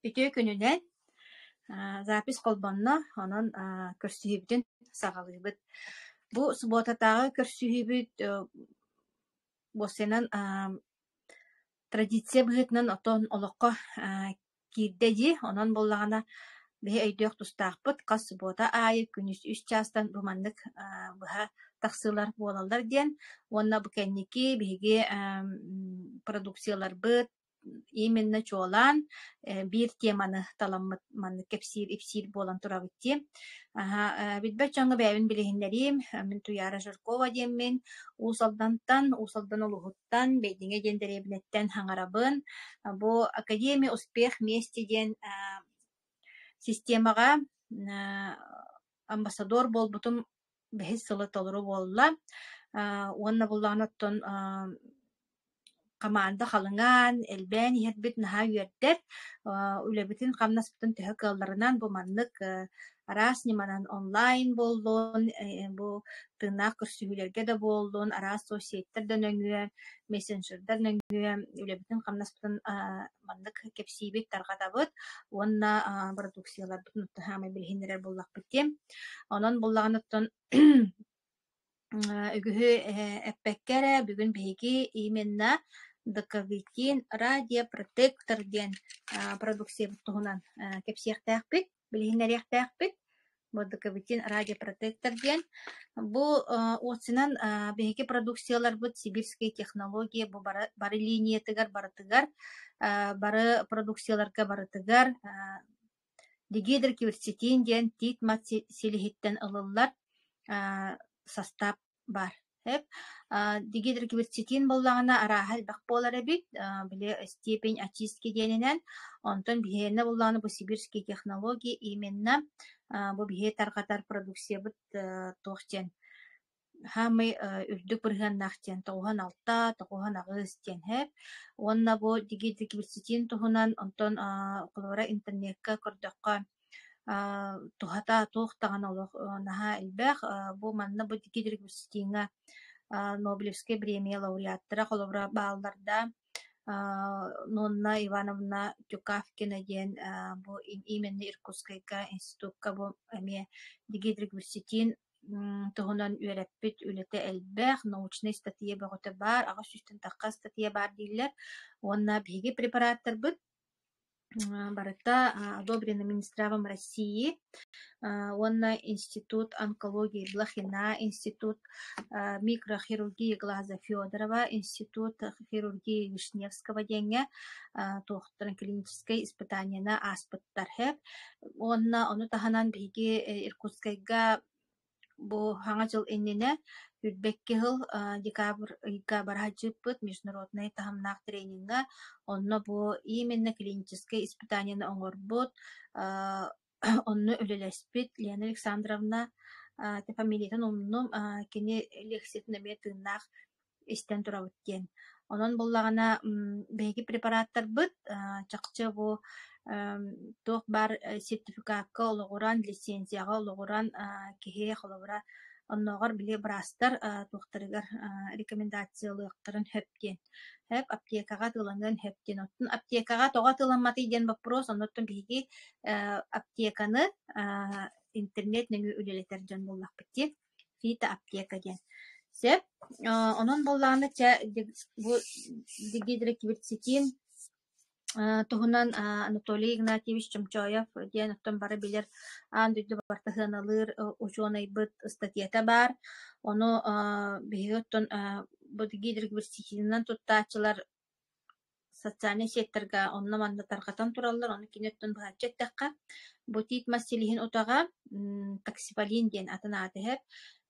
Үтүө күнүнэн! Запись холбонно, онон көрсүһүүбүтүн саҕалыыбыт. Бу субуотатааҕы көрсүһүүбүт уопсайынан традиция быһыытынан отон олоххо киирдэ дии. Онон буоллаҕына биһи өйдүөх тустаахпыт, хас субуота аайы күнүс үс чаастан бу маннык быһа тахсыылар буолаллар диэн. Уонна бу кэнники биһиги продукцияларбыт именно чуолаан биир теманы таламмыт маннык кэпсиир-ипсиир буолан турабыт дии. Аһа, билбэт дьоҥҥо бэйэбин билиһиннэриим. Мин Туйаара Жиркова диэммин. Уус Алдантан, Уус Алдан улууһуттан, Бэйдиҥэ диэн дэриэбинэттэн хаҥарабын. Бу Академия Успех вместе диэн системаҕа амбассадор буолбутум бэһис сыла толору буолла. Уонна буллаҕына оттон хамаанда халыҥаан, элбээн иһэрбит наһаа үөрдэр. Үлэбитин-хамнаспытын төһө кыалларынан бу маннык араас ньыманан онлайн буоллун, бу тыыннаах көрсүһүүлэргэ да буоллун, араас соцсеттэр да нөҥүө, мессенджердэр нөҥүө үлэбитин-хамнаспытын маннык кэпсиибит, тарҕатабыт уонна бородууксуйаларбытын саамай билиһиннэрэр буоллахпыт дии. Онон буллаҕына оттон үгүһү эппэккэ эрэ бүгүн биһиги именно Дыковикин радиопротектор диэн продукциябыт туһунан кэпсиэхтээхпит, билиһиннэриэхтээхпит. Бу Дыковикин радиопротектор диэн. Бу уотсунан биһиги продукцияларбыт сибирские технологии бу бары, бары линиятыгар барытыгар, бары продукцияларга барытыгар Дигидрокверцетин диэн тиит мас силиһиттэн ылыллар састаап баар. Дигидрокверцетин буоллаҕына арааһа элбэх буолар эбит, били степень очистки диэнинэн. Онтон биһиэнэ буоллаҕына бу сибирские технологии именно бу биһиги тарҕатар продукциябыт туох диэн Хаамай үрдүк бырыһыаннаах диэн 96, 98 диэн һээп. Уонна бу дигидикибирситин туһунан онтон холобура интернеккэ көрдөххө туһата туох даҕаны олох наһаа элбэх. Бу манна бу дигидикибирситиҥҥа Нобелевскай бириэмийэ лауреаттара холобура бааллар да Нонна Ивановна Тюкавкина диэн бу именно Иркутскайга институкка бу эмиэ дигидрикбирситин туһунан үөрэппит үлэтэ элбэх, научнай ыстатыйа бөҕөтө баар, 800-тэн тахха ыстатыйа баар дииллэр. Уонна биһиги препараттарбыт барыта одобрены Минздравом России уонна Институт онкологии Блохина, Институт микрохирургии глаза Федорова, Институт хирургии Вишневского диэҥҥэ туохтарын клиническэй испытаниены ааспыттар. Уонна ону таһынан биһиги Иркутскайга бу Саҥа дьыл иннинэ үрбэкки сыл декабрь ыйга бара сылдьыбыппыт международнай таһымнаах тренингэ. Онно бу именно клиническэй испытаниены оҥорбут, онно үлэлэспит Лена Александровна фамилиятын умнум, кини лекциятын эмиэ тыыннаах истэн турабыт диэн. Онон буоллаҕына биһиги препараттарбыт чахчы бу туох баар сертификакка олоҕуран, лицензияҕа олоҕуран киһи холобура оннооҕор били быраастар туохтарыгар рекомендациялыахтарын сөп диэн. Сөп аптекаҕа атыыланыан сөп диэн. Оттон аптекаҕа тоҕо атыыламматый диэн боппуруос, оннуттан биһиги аптеканы интернет нөҥүө үлэлэтэр дьон буоллахпыт дии. Фитоаптека диэн. Сөп. Онон буоллаҕына чэ бу дигидрокверцетин туһунан Анатолий Игнатьевич Чомчоев диэн оттон бары билэр аан дойду барыта сыаналыыр учуонайбыт ыстатыйата баар. Ону биһиги оттон бу дигидрокверцетинынан туттааччылар социальнай сеттарга онно-манна тарҕатан тураллар, ону кини өттүн быһаччы эттэххэ, бу тиит мас силиһин утаҕа таксипалин диэн атын ааты иһэр,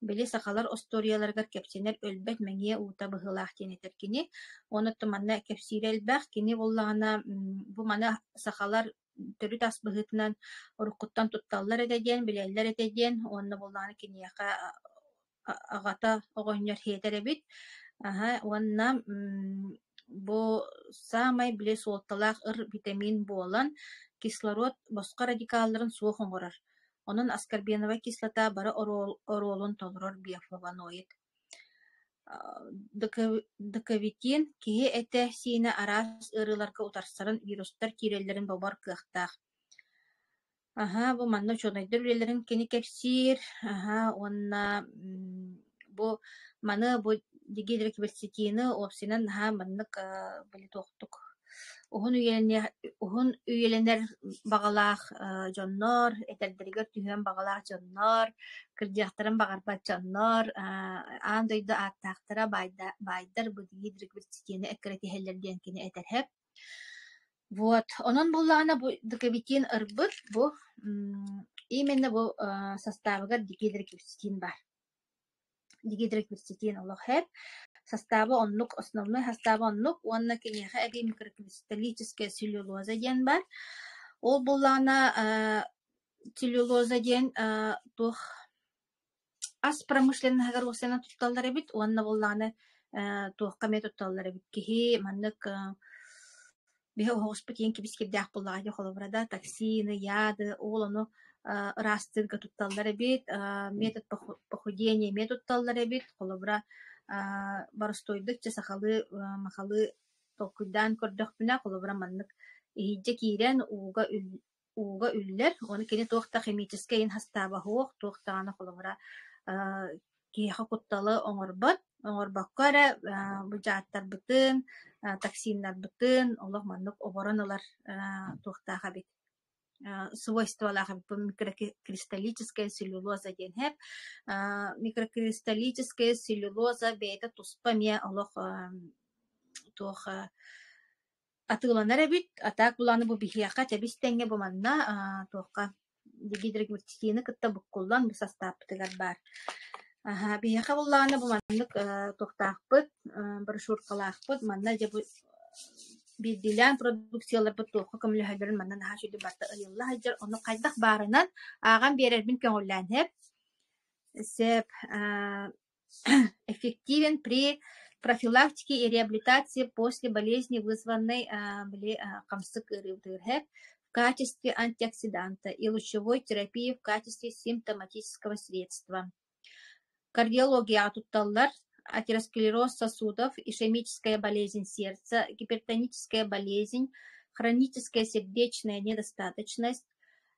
били сахалар остуоруйаларыгар кэпсэнэр өлбөт мэҥиэ уута быһыылаах диэн этэр кини. Уонна оттон манна кэпсиирэ элбэх, кини буоллаҕына бу маны сахалар төрүт ас быһыытынан уруккуттан тутталлар этэ диэн, билэллэр этэ диэн, уонна буоллаҕына киниэхэ аҕата оҕонньор сиэтэр эбит. Аһа уонна бу саамай били суолталаах ыр витамин буолан кислород босхо радикалларын суох оҥорор. Онон аскорбиновай кислота бары оруолун толорор биофлавоноид. Декавитин киһи этэ-сиинэ араас ыарыыларга утарсарын, вирустар киирэллэрин бобор кыахтаах. Аһа, бу манна учуонайдар үлэлэрин кини кэпсиир. Аһа, уонна бу маны бу дигидрокверцетины уопсайынан наһаа маннык били туохтук уһун үйэлэнэр баҕалаах дьоннор, этэрдэригэр түһүөн баҕалаах дьоннор, кырдьыахтарын баҕарбат дьоннор, аан дойду ааттаахтара баайдар бу дигидрокверцетины эккирэтиһэллэр диэн кини этэр һэп. Вот. Онон буоллаҕына бу декавитин ырбыт бу именно бу састаабыгар дигидрокверцетин баар. Дигидрокверцетин олох һэп. Састааба оннук, основной састааба оннук уонна киниэхэ эбии микрокристаллическая целлюлоза диэн баар. Ол буоллаҕына целлюлоза диэн туох ас промышленноһыгар уопсайынан тутталлар эбит уонна буоллаҕына туохха эмиэ тутталлар эбит. Киһи маннык биһи оһоҕоспут иэн кибис-кирдээх буоллаҕа дии холобура да токсины, яды ол ону ыраастыырга тутталлар эбит, метод похудения эмиэ тутталлар эбит, холобура боростуойдук чэ сахалыы махалыы толкуйдаан көрдөхпүнэ, холобура маннык иһирдьэ киирэн ууга үллэр, ону кини туох да химическэй иһин састааба суох, туох даҕаны холобура киһиэхэ кутталы оҥорбот, оҥорбокко эрэ бу дьааттарбытын, токсиннарбытын олох маннык оборон ылар туохтаах эбит свойстволаах эбит микрокристаллическая целлюлоза диэн һэп. Микрокристаллическая целлюлоза бэйэтэ туспа эмиэ олох туох атыыланар эбит. А так булааны бу биһиэхэ тэбис-тэҥҥэ бу манна туохха гидрогерцетины кытта буккуллан бу састааппытыгар баар. Аһа, биһиэхэ буллаҕына бу маннык туохтаахпыт, брошюркалаахпыт. Манна дьэ бу биирдиилээн продукцияларбыт туохха көмөлөһөллөрүн манна наһаа үчүгэй барыта ыйылла сылдьар. Ону хайдах баарынан ааҕан биэрэрбин көҥүллээн иһэр. Сөп. Эффективен при профилактике и реабилитации после болезни, вызванной хамсык ыарыытыгар в качестве антиоксиданта и лучевой терапии в качестве симптоматического средства. Кардиологияҕа тутталлар атеросклероз сосудов, ишемическая болезнь сердца, гипертоническая болезнь, хроническая сердечная недостаточность,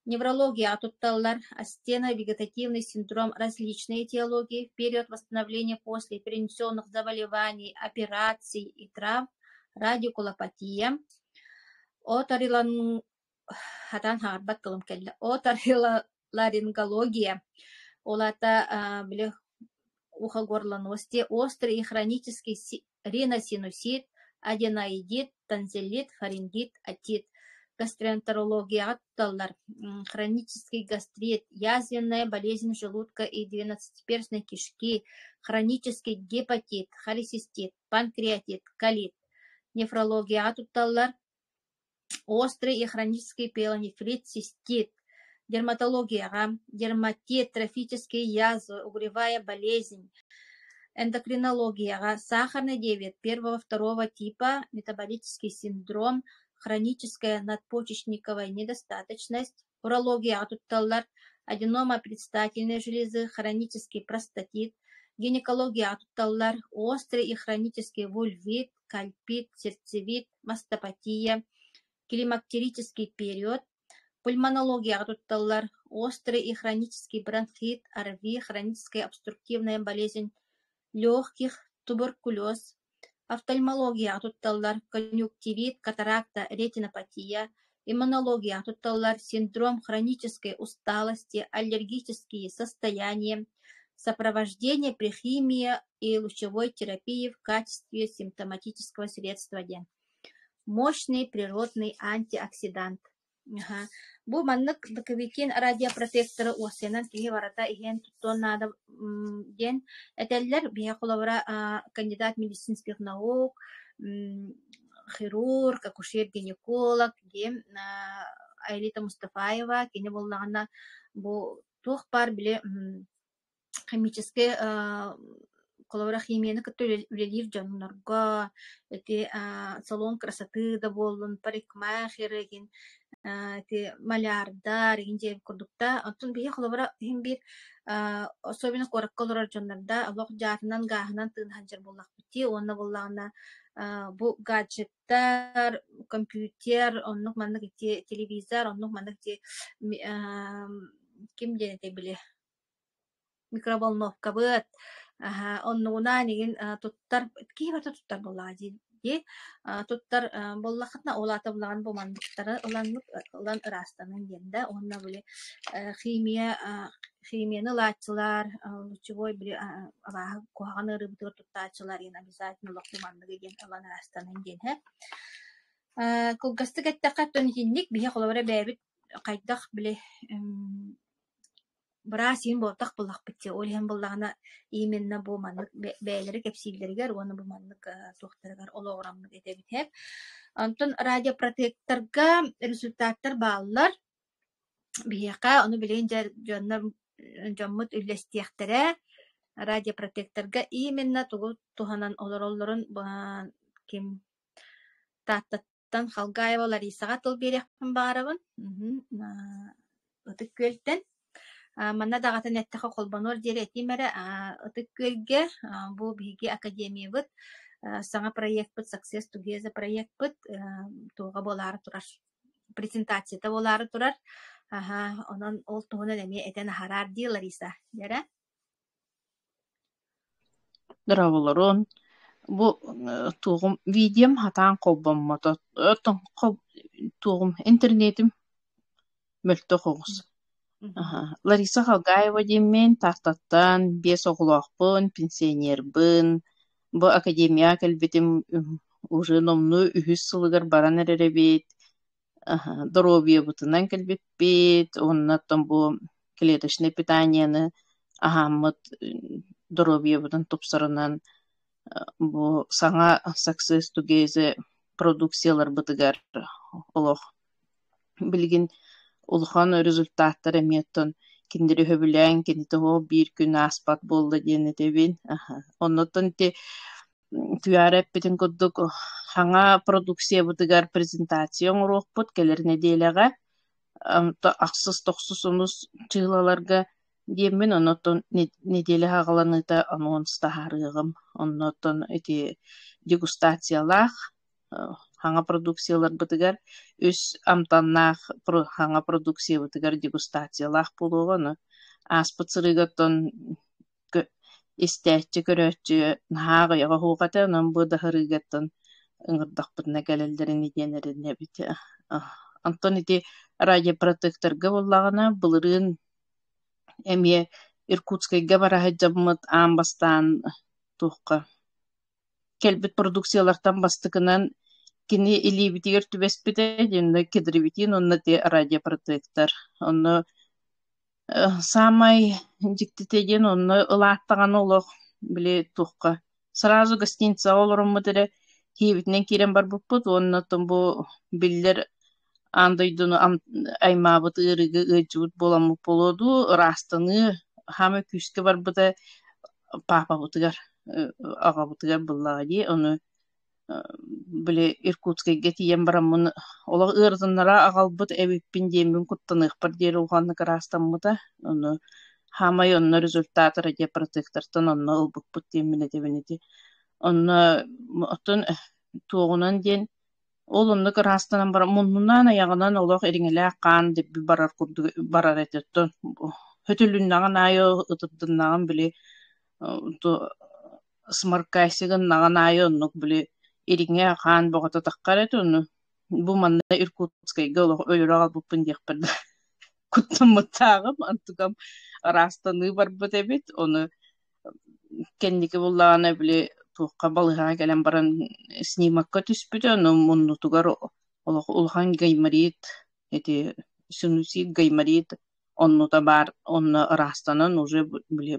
Неврологияҕа тутталлар астеновегетативный синдром различной этиологии в период восстановления после перенесенных заболеваний, операций и травм, радикулопатия, оториларингология, ол аата били ухогорлоностия, острый и хронический риносинусит, аденоидит, тонзиллит, фарингит, отит. Гастроэнтерологияҕа тутталлар хронический гастрит, язвенная болезнь желудка и двенадцатиперстной кишки, хронический гепатит, холецистит, панкреатит, колит. Нефрологияҕа тутталлар острый и хронический пиелонефрит, цистит. Дерматологияҕа дерматит, трофические язвы, угревая болезнь. Эндокринологияҕа сахарный диабет первого-второго типа, метаболический синдром, хроническая надпочечниковая недостаточность. Урологияҕа тутталлар аденома предстательной железы, хронический простатит. Гинекологияҕа тутталлар острый и хронический вульвит, кальпит, сердцевит, мастопатия, климактерический период. Пульмонологияҕа тутталлар острый и хронический бронхит, ОРВИ, хроническая обструктивная болезнь легких, туберкулез. Офтальмологияҕа тутталлар конъюнктивит, катаракта, ретинопатия. Иммунологияҕа тутталлар синдром хронической усталости, аллергические состояния, сопровождение при химии и лучевой терапии в качестве симптоматического средства диэн. Мощный природный антиоксидант. Аха. Бу маннык дыковикин радиопротекторы уопсайынан киһи барыта иһэн туттуон наада диэн этэллэр. Биһиэхэ холобура кандидат медицинских наук, хирург, акушер-гинеколог диэн Аэлита Мустафаева кини буоллаҕына бу туох баар били химическэй. Холобура, химияны кытта үлэлиир дьоннорго ити салон красоты да буоллун, парикмахер игин, ити малярдар игин дьиэ курдукта. Оттон биһи холобура иһин биир особенно куоракка олорор дьоннорда олох дьаатынан гааһынан тыынһан дьар буоллахпыт дии уонна буоллаҕына бу гаджеттар, компьютер, оннук маннык ити телевизор, оннук маннык ити ким диэн этэй били микроволновкабыт, оннугунаан игин туттар киһи барыта туттар буоллаҕа дии туттар буоллаххытына ол аата булаҕын бу манныктары ыламмыт ылан ыраастанын диэн да уонна били химия химияны ылааччылар лучевой били абааһы куһаҕан ыарыыбытыгар туттааччылар диэн обязательно олох бу манныгы диэн ылан ыраастанын диэн һэ. Кылгастык эттэххэ оттон итинник биһи холобура бэйэбит хайдах били быраас иһин буолтах буллахпыт дии, ол иһин буллаҕына именно бу маннык бэйэлэрэ кэпсииллэригэр уонна бу маннык туохтарыгар олоҕураммыт этэбит һэ. Онтон радиопротекторга результаттар бааллар. Биһиэхэ ону билигин дьэ дьоннор дьоммут үллэстиэхтэрэ. Радиопротекторга именно тугу туһанан олороллорун ким Тааттаттан Халгаева Ларисаҕа тыл биэриэхпин баҕарабын. Ытык Күөлтэн. Манна даҕатан эттэххэ холбонуор диэри этиим эрэ, Ытык Күөлгэ бу биһиги академиябыт саҥа проекпыт Success Together проекпыт туоҕа буолаары турар, презентацията буолаары турар. Аһа, онон ол туһунан эмиэ этэн аһараар дии Лариса. Дьэрэ. Дорооболорун. Бу туоҕум видеом хатаан холбоммото. Оттон туоҕум интернетим мөлтөх оҕус. Лариса Халгаева диэммин, Тааттаттан биэс оҕолоохпун, пенсионербын. Бу академияҕа кэлбитим уже номнуо үһүс сылыгар баран эрэр эбит. Доруобуйабытынан кэлбиппит уонна оттон бу клеточнай питаниены аһааммыт доруобуйабытын тупсарынан бу саҥа Success Together продукцияларбытыгар олох билигин улахан результаттар эмиэ оттон кинилэри сөбүлээн кини тоҕо биир күн ааспат буолла диэн этэбин. Оннуттан ити Туйаара эппитин курдук, хаҥа продукциябытыгар презентация оҥоруохпут кэлэр нэдиэлэҕэ ахсыс, тохсус, онус чыылаларга диэммин, оннуттан нэдиэлэ саҕаланыыта анонс таһаарыаҕым. Оннуттан ити дегустациялаах хаҥа продукцияларбытыгар үс амтаннаах хаҥа продукциябытыгар дегустациялаах буолуоҕа. Ону ааспыт сырыыга оттон Истээччи, көрөөччү наһаа аҕыйаҕа оһуох этэ, онон бу да ыһырыыгаттан ыҥырдахпытына кэлэллэрин диэн эрэнэбит. Онтон ити радиопротекторга буоллаҕына, былырыын эмиэ Иркутскайга бара сылдьаммыт аан бастаан туохха кэлбит продукциялартан бастакынан кини илиибитигэр түбэспитэ диэн кедровитин уонна ити радиопротектор. Онно Саамай дьиктитэ диэн онно ылааттаҕына олох били туохха сразу гостиницаҕа олороммут эрэ киһибитинэн киирэн барбыппыт уонна оттон бу биллэр аан дойдуну аймаабыт ыарыыга ыалдьыбыт буоламмыт буолуо дуу, ыраастаныы хаама күүскэ барбыта паапабытыгар, аҕабытыгар буоллаҕа дии, ону Били Иркутскайга тиийэн бараммын олох ыарытыннара аҕалбыт эбиппин диэммин куттаныахпар диэри улаханнык ыраастаммыта. Ону хаамай онно результат радиопротектортан онно ылбыппыт диэммин этэбин ити. Онно оттон туоҕунан диэн ол оннук ыраастанан баран муннунан айаҕынан олох ириҥэлээх хаан дибби барар курдук барар этэ. Оттон хөтөлүннэҕин аайы ытырдыннаҕын били Сморкайсыгын аайы оннук били ириҥэ хаан бөҕөтө таххар этэ ону бу манна Иркутскайга олох өлөрө аҕалбыппын диэхпэр да куттаммыттааҕым онтукам ыраастаныы барбыт эбит ону кэнники буллаҕына били туохха балыыһаҕа кэлэн баран снимокка түспүтэ ону муннутугар олох улахан гайморит ити синусит гайморит оннута баар онно ыраастанан уже били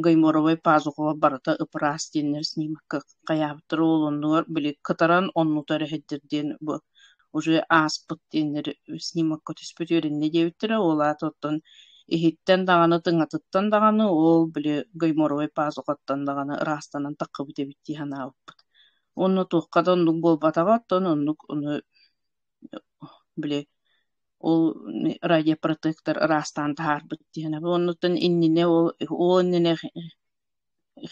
гайморовай пазухаҕа барыта ып-ыраас диэннэр снимокка хайаабыттара ол оннугар били кытаран оннута эрэ сылдьар диэн бу уже ааспыт диэннэр снимокка түспүт үөрэннэ диэбиттэрэ ол аата оттон Иһиттэн даҕаны, тыҥатыттан даҕаны, ол били гайморовай пазухаттан даҕаны ыраастанан таххыбыт эбит дии санаабыппыт. Уонна туохха да оннук буолбатаҕа, оттон оннук ону били ол радиопротектор ыраастаан таһаарбыт диэн. Оннуттан иннинэ ол ол иннинэ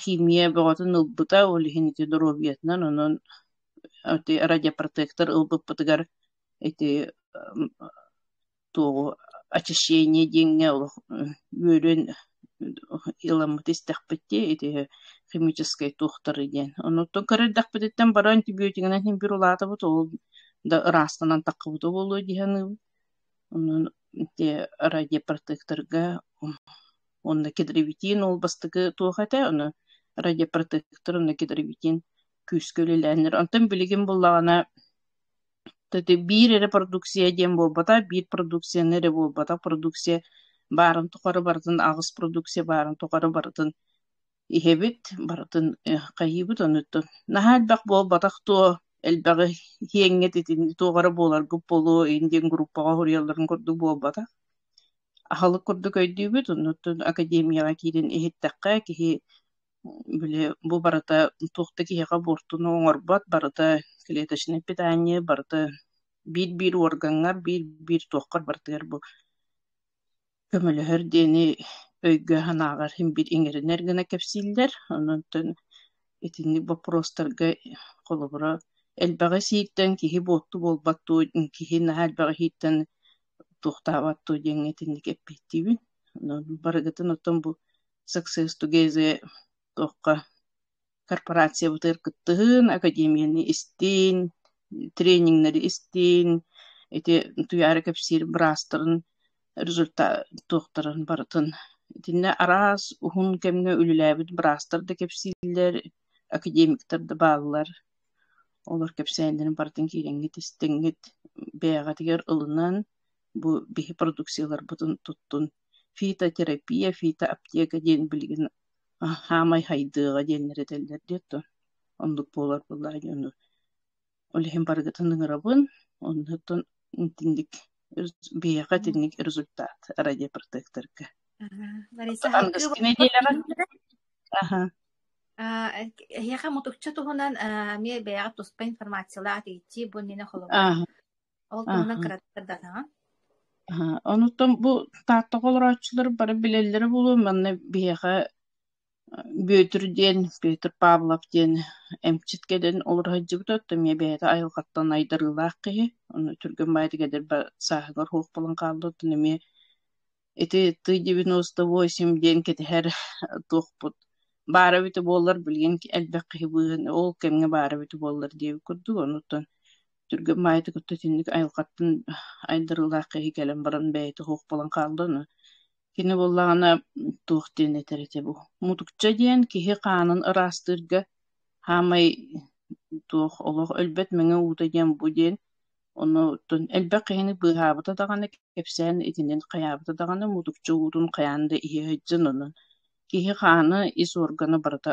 химия бөҕөтүн ылбыта, ол иһин ити доруобуйатынан онон ити радиопротектор ылбыппытыгар ити туоҕу очищение диэҥҥэ олох үөрүөн ыламмыт истэхпит дии ити химическэй туохтары диэн. Онуттан көрөрдөхпүтүттэн бары антибиотигынан иһин биир улаатабыт ол да ыраастанан таххыбыта буолуо дии саныыбын. Онон ити радиопротекторга уонна кедровитин ол бастакы туох этэ, ону радиопротектор уонна кедровитин күүскэ үлэлээннэр. Онтон билигин буллаҕына биир эрэ продукция диэн буолбатах, биир продукцияны эрэ буолбатах, продукция баарын тухары барытын аҕыс продукция баарын тухары барытын иһэбит, барытын хайыыбыт онуттан наһаа элбэх буолбатах дуо, элбэҕи иһиэҥҥит итинник туох эрэ буоларгыт буолуо иһин диэн группаҕа суруйалларын курдук буолбатах. Аһылык курдук өйдүүбүт, оннуттан академияҕа киирэн иһиттэххэ киһи били бу барыта туох да киһиэхэ буортуну оҥорбот, барыта клеточное питание, барыта биир-биир уоргаҥҥар, биир-биир туоххар барытыгар бу көмөлөһөр диэни өйгө-санааҕар син биир иҥэринэр гына кэпсииллэр. Онон итинник боппуруостарга холобура элбэҕи сииртэн киһи буорту буолбат дуо, киһи наһаа элбэҕи иһииртэн туохтаабат дуо диэҥҥэ итинник эппиэттиибин. Онон барыгытын оттон бу Success Together туохха корпорациябытыгар кыттыһын, академияны истин, трениннэри истин, ити Туйаара кэпсиир быраастарын результат туохтарын барытын. Итиннэ араас уһун кэмҥэ үлэлээбит быраастар да кэпсииллэр, академиктар да бааллар. Олор кэпсээннэрин барытын киирэҥҥит истэҥҥит, бэйэҕитигэр ылынан бу биһи продукцияларбытын туттун. Фитотерапия, фитоаптека диэн билигин хаамай хайдыаҕа диэннэр этэллэр диэт дуо оннук буолар буоллаҕа дии ону ол иһин барыгытын ыҥырабын оннуттан итинник биһиэхэ итинник результат радиопротекторга Лариса аныгыскы нэдиэлэҕэ аха Эһиэхэ мутукча туһунан эмиэ бэйэҕэ туспа информациялаах итиччи бу иннинэ холобура ол туһунан кыратык сырдатаҕын. Онуттан бу Тааттаҕа олорооччулар бары билэллэрэ буолуо манна биһиэхэ Бүөтүр диэн, Петр Павлов диэн эмчит кэлэн олоро сылдьыбыта, оттон эмиэ бэйэтэ айылҕаттан айдарыылаах киһи, ону түргэн баайдык эдэр сааһыгар суох буолан хаалла, оттон эмиэ ити ты 98 диэн кэтэһэр туохпут баара эбитэ буоллар, билигин элбэх киһи быыһын ол кэмҥэ баара эбитэ буоллар диэбит курдук, онуттан түргэн баайдык кытта итинник айылҕаттан айдарыылаах киһи кэлэн баран бэйэтэ суох буолан хаалла, ону Кини буоллаҕына туох диэн этэр этэ бу мутукча диэн киһи хаанын ыраастыырга хаамай туох олох өлбөт мэҥэ уута диэн бу диэн ону элбэх киһини быыһаабыта даҕаны кэпсээн итинэн хайаабыта даҕаны мутукча уутун хайаан да иһэ сылдьан онон киһи хаана ис органа барыта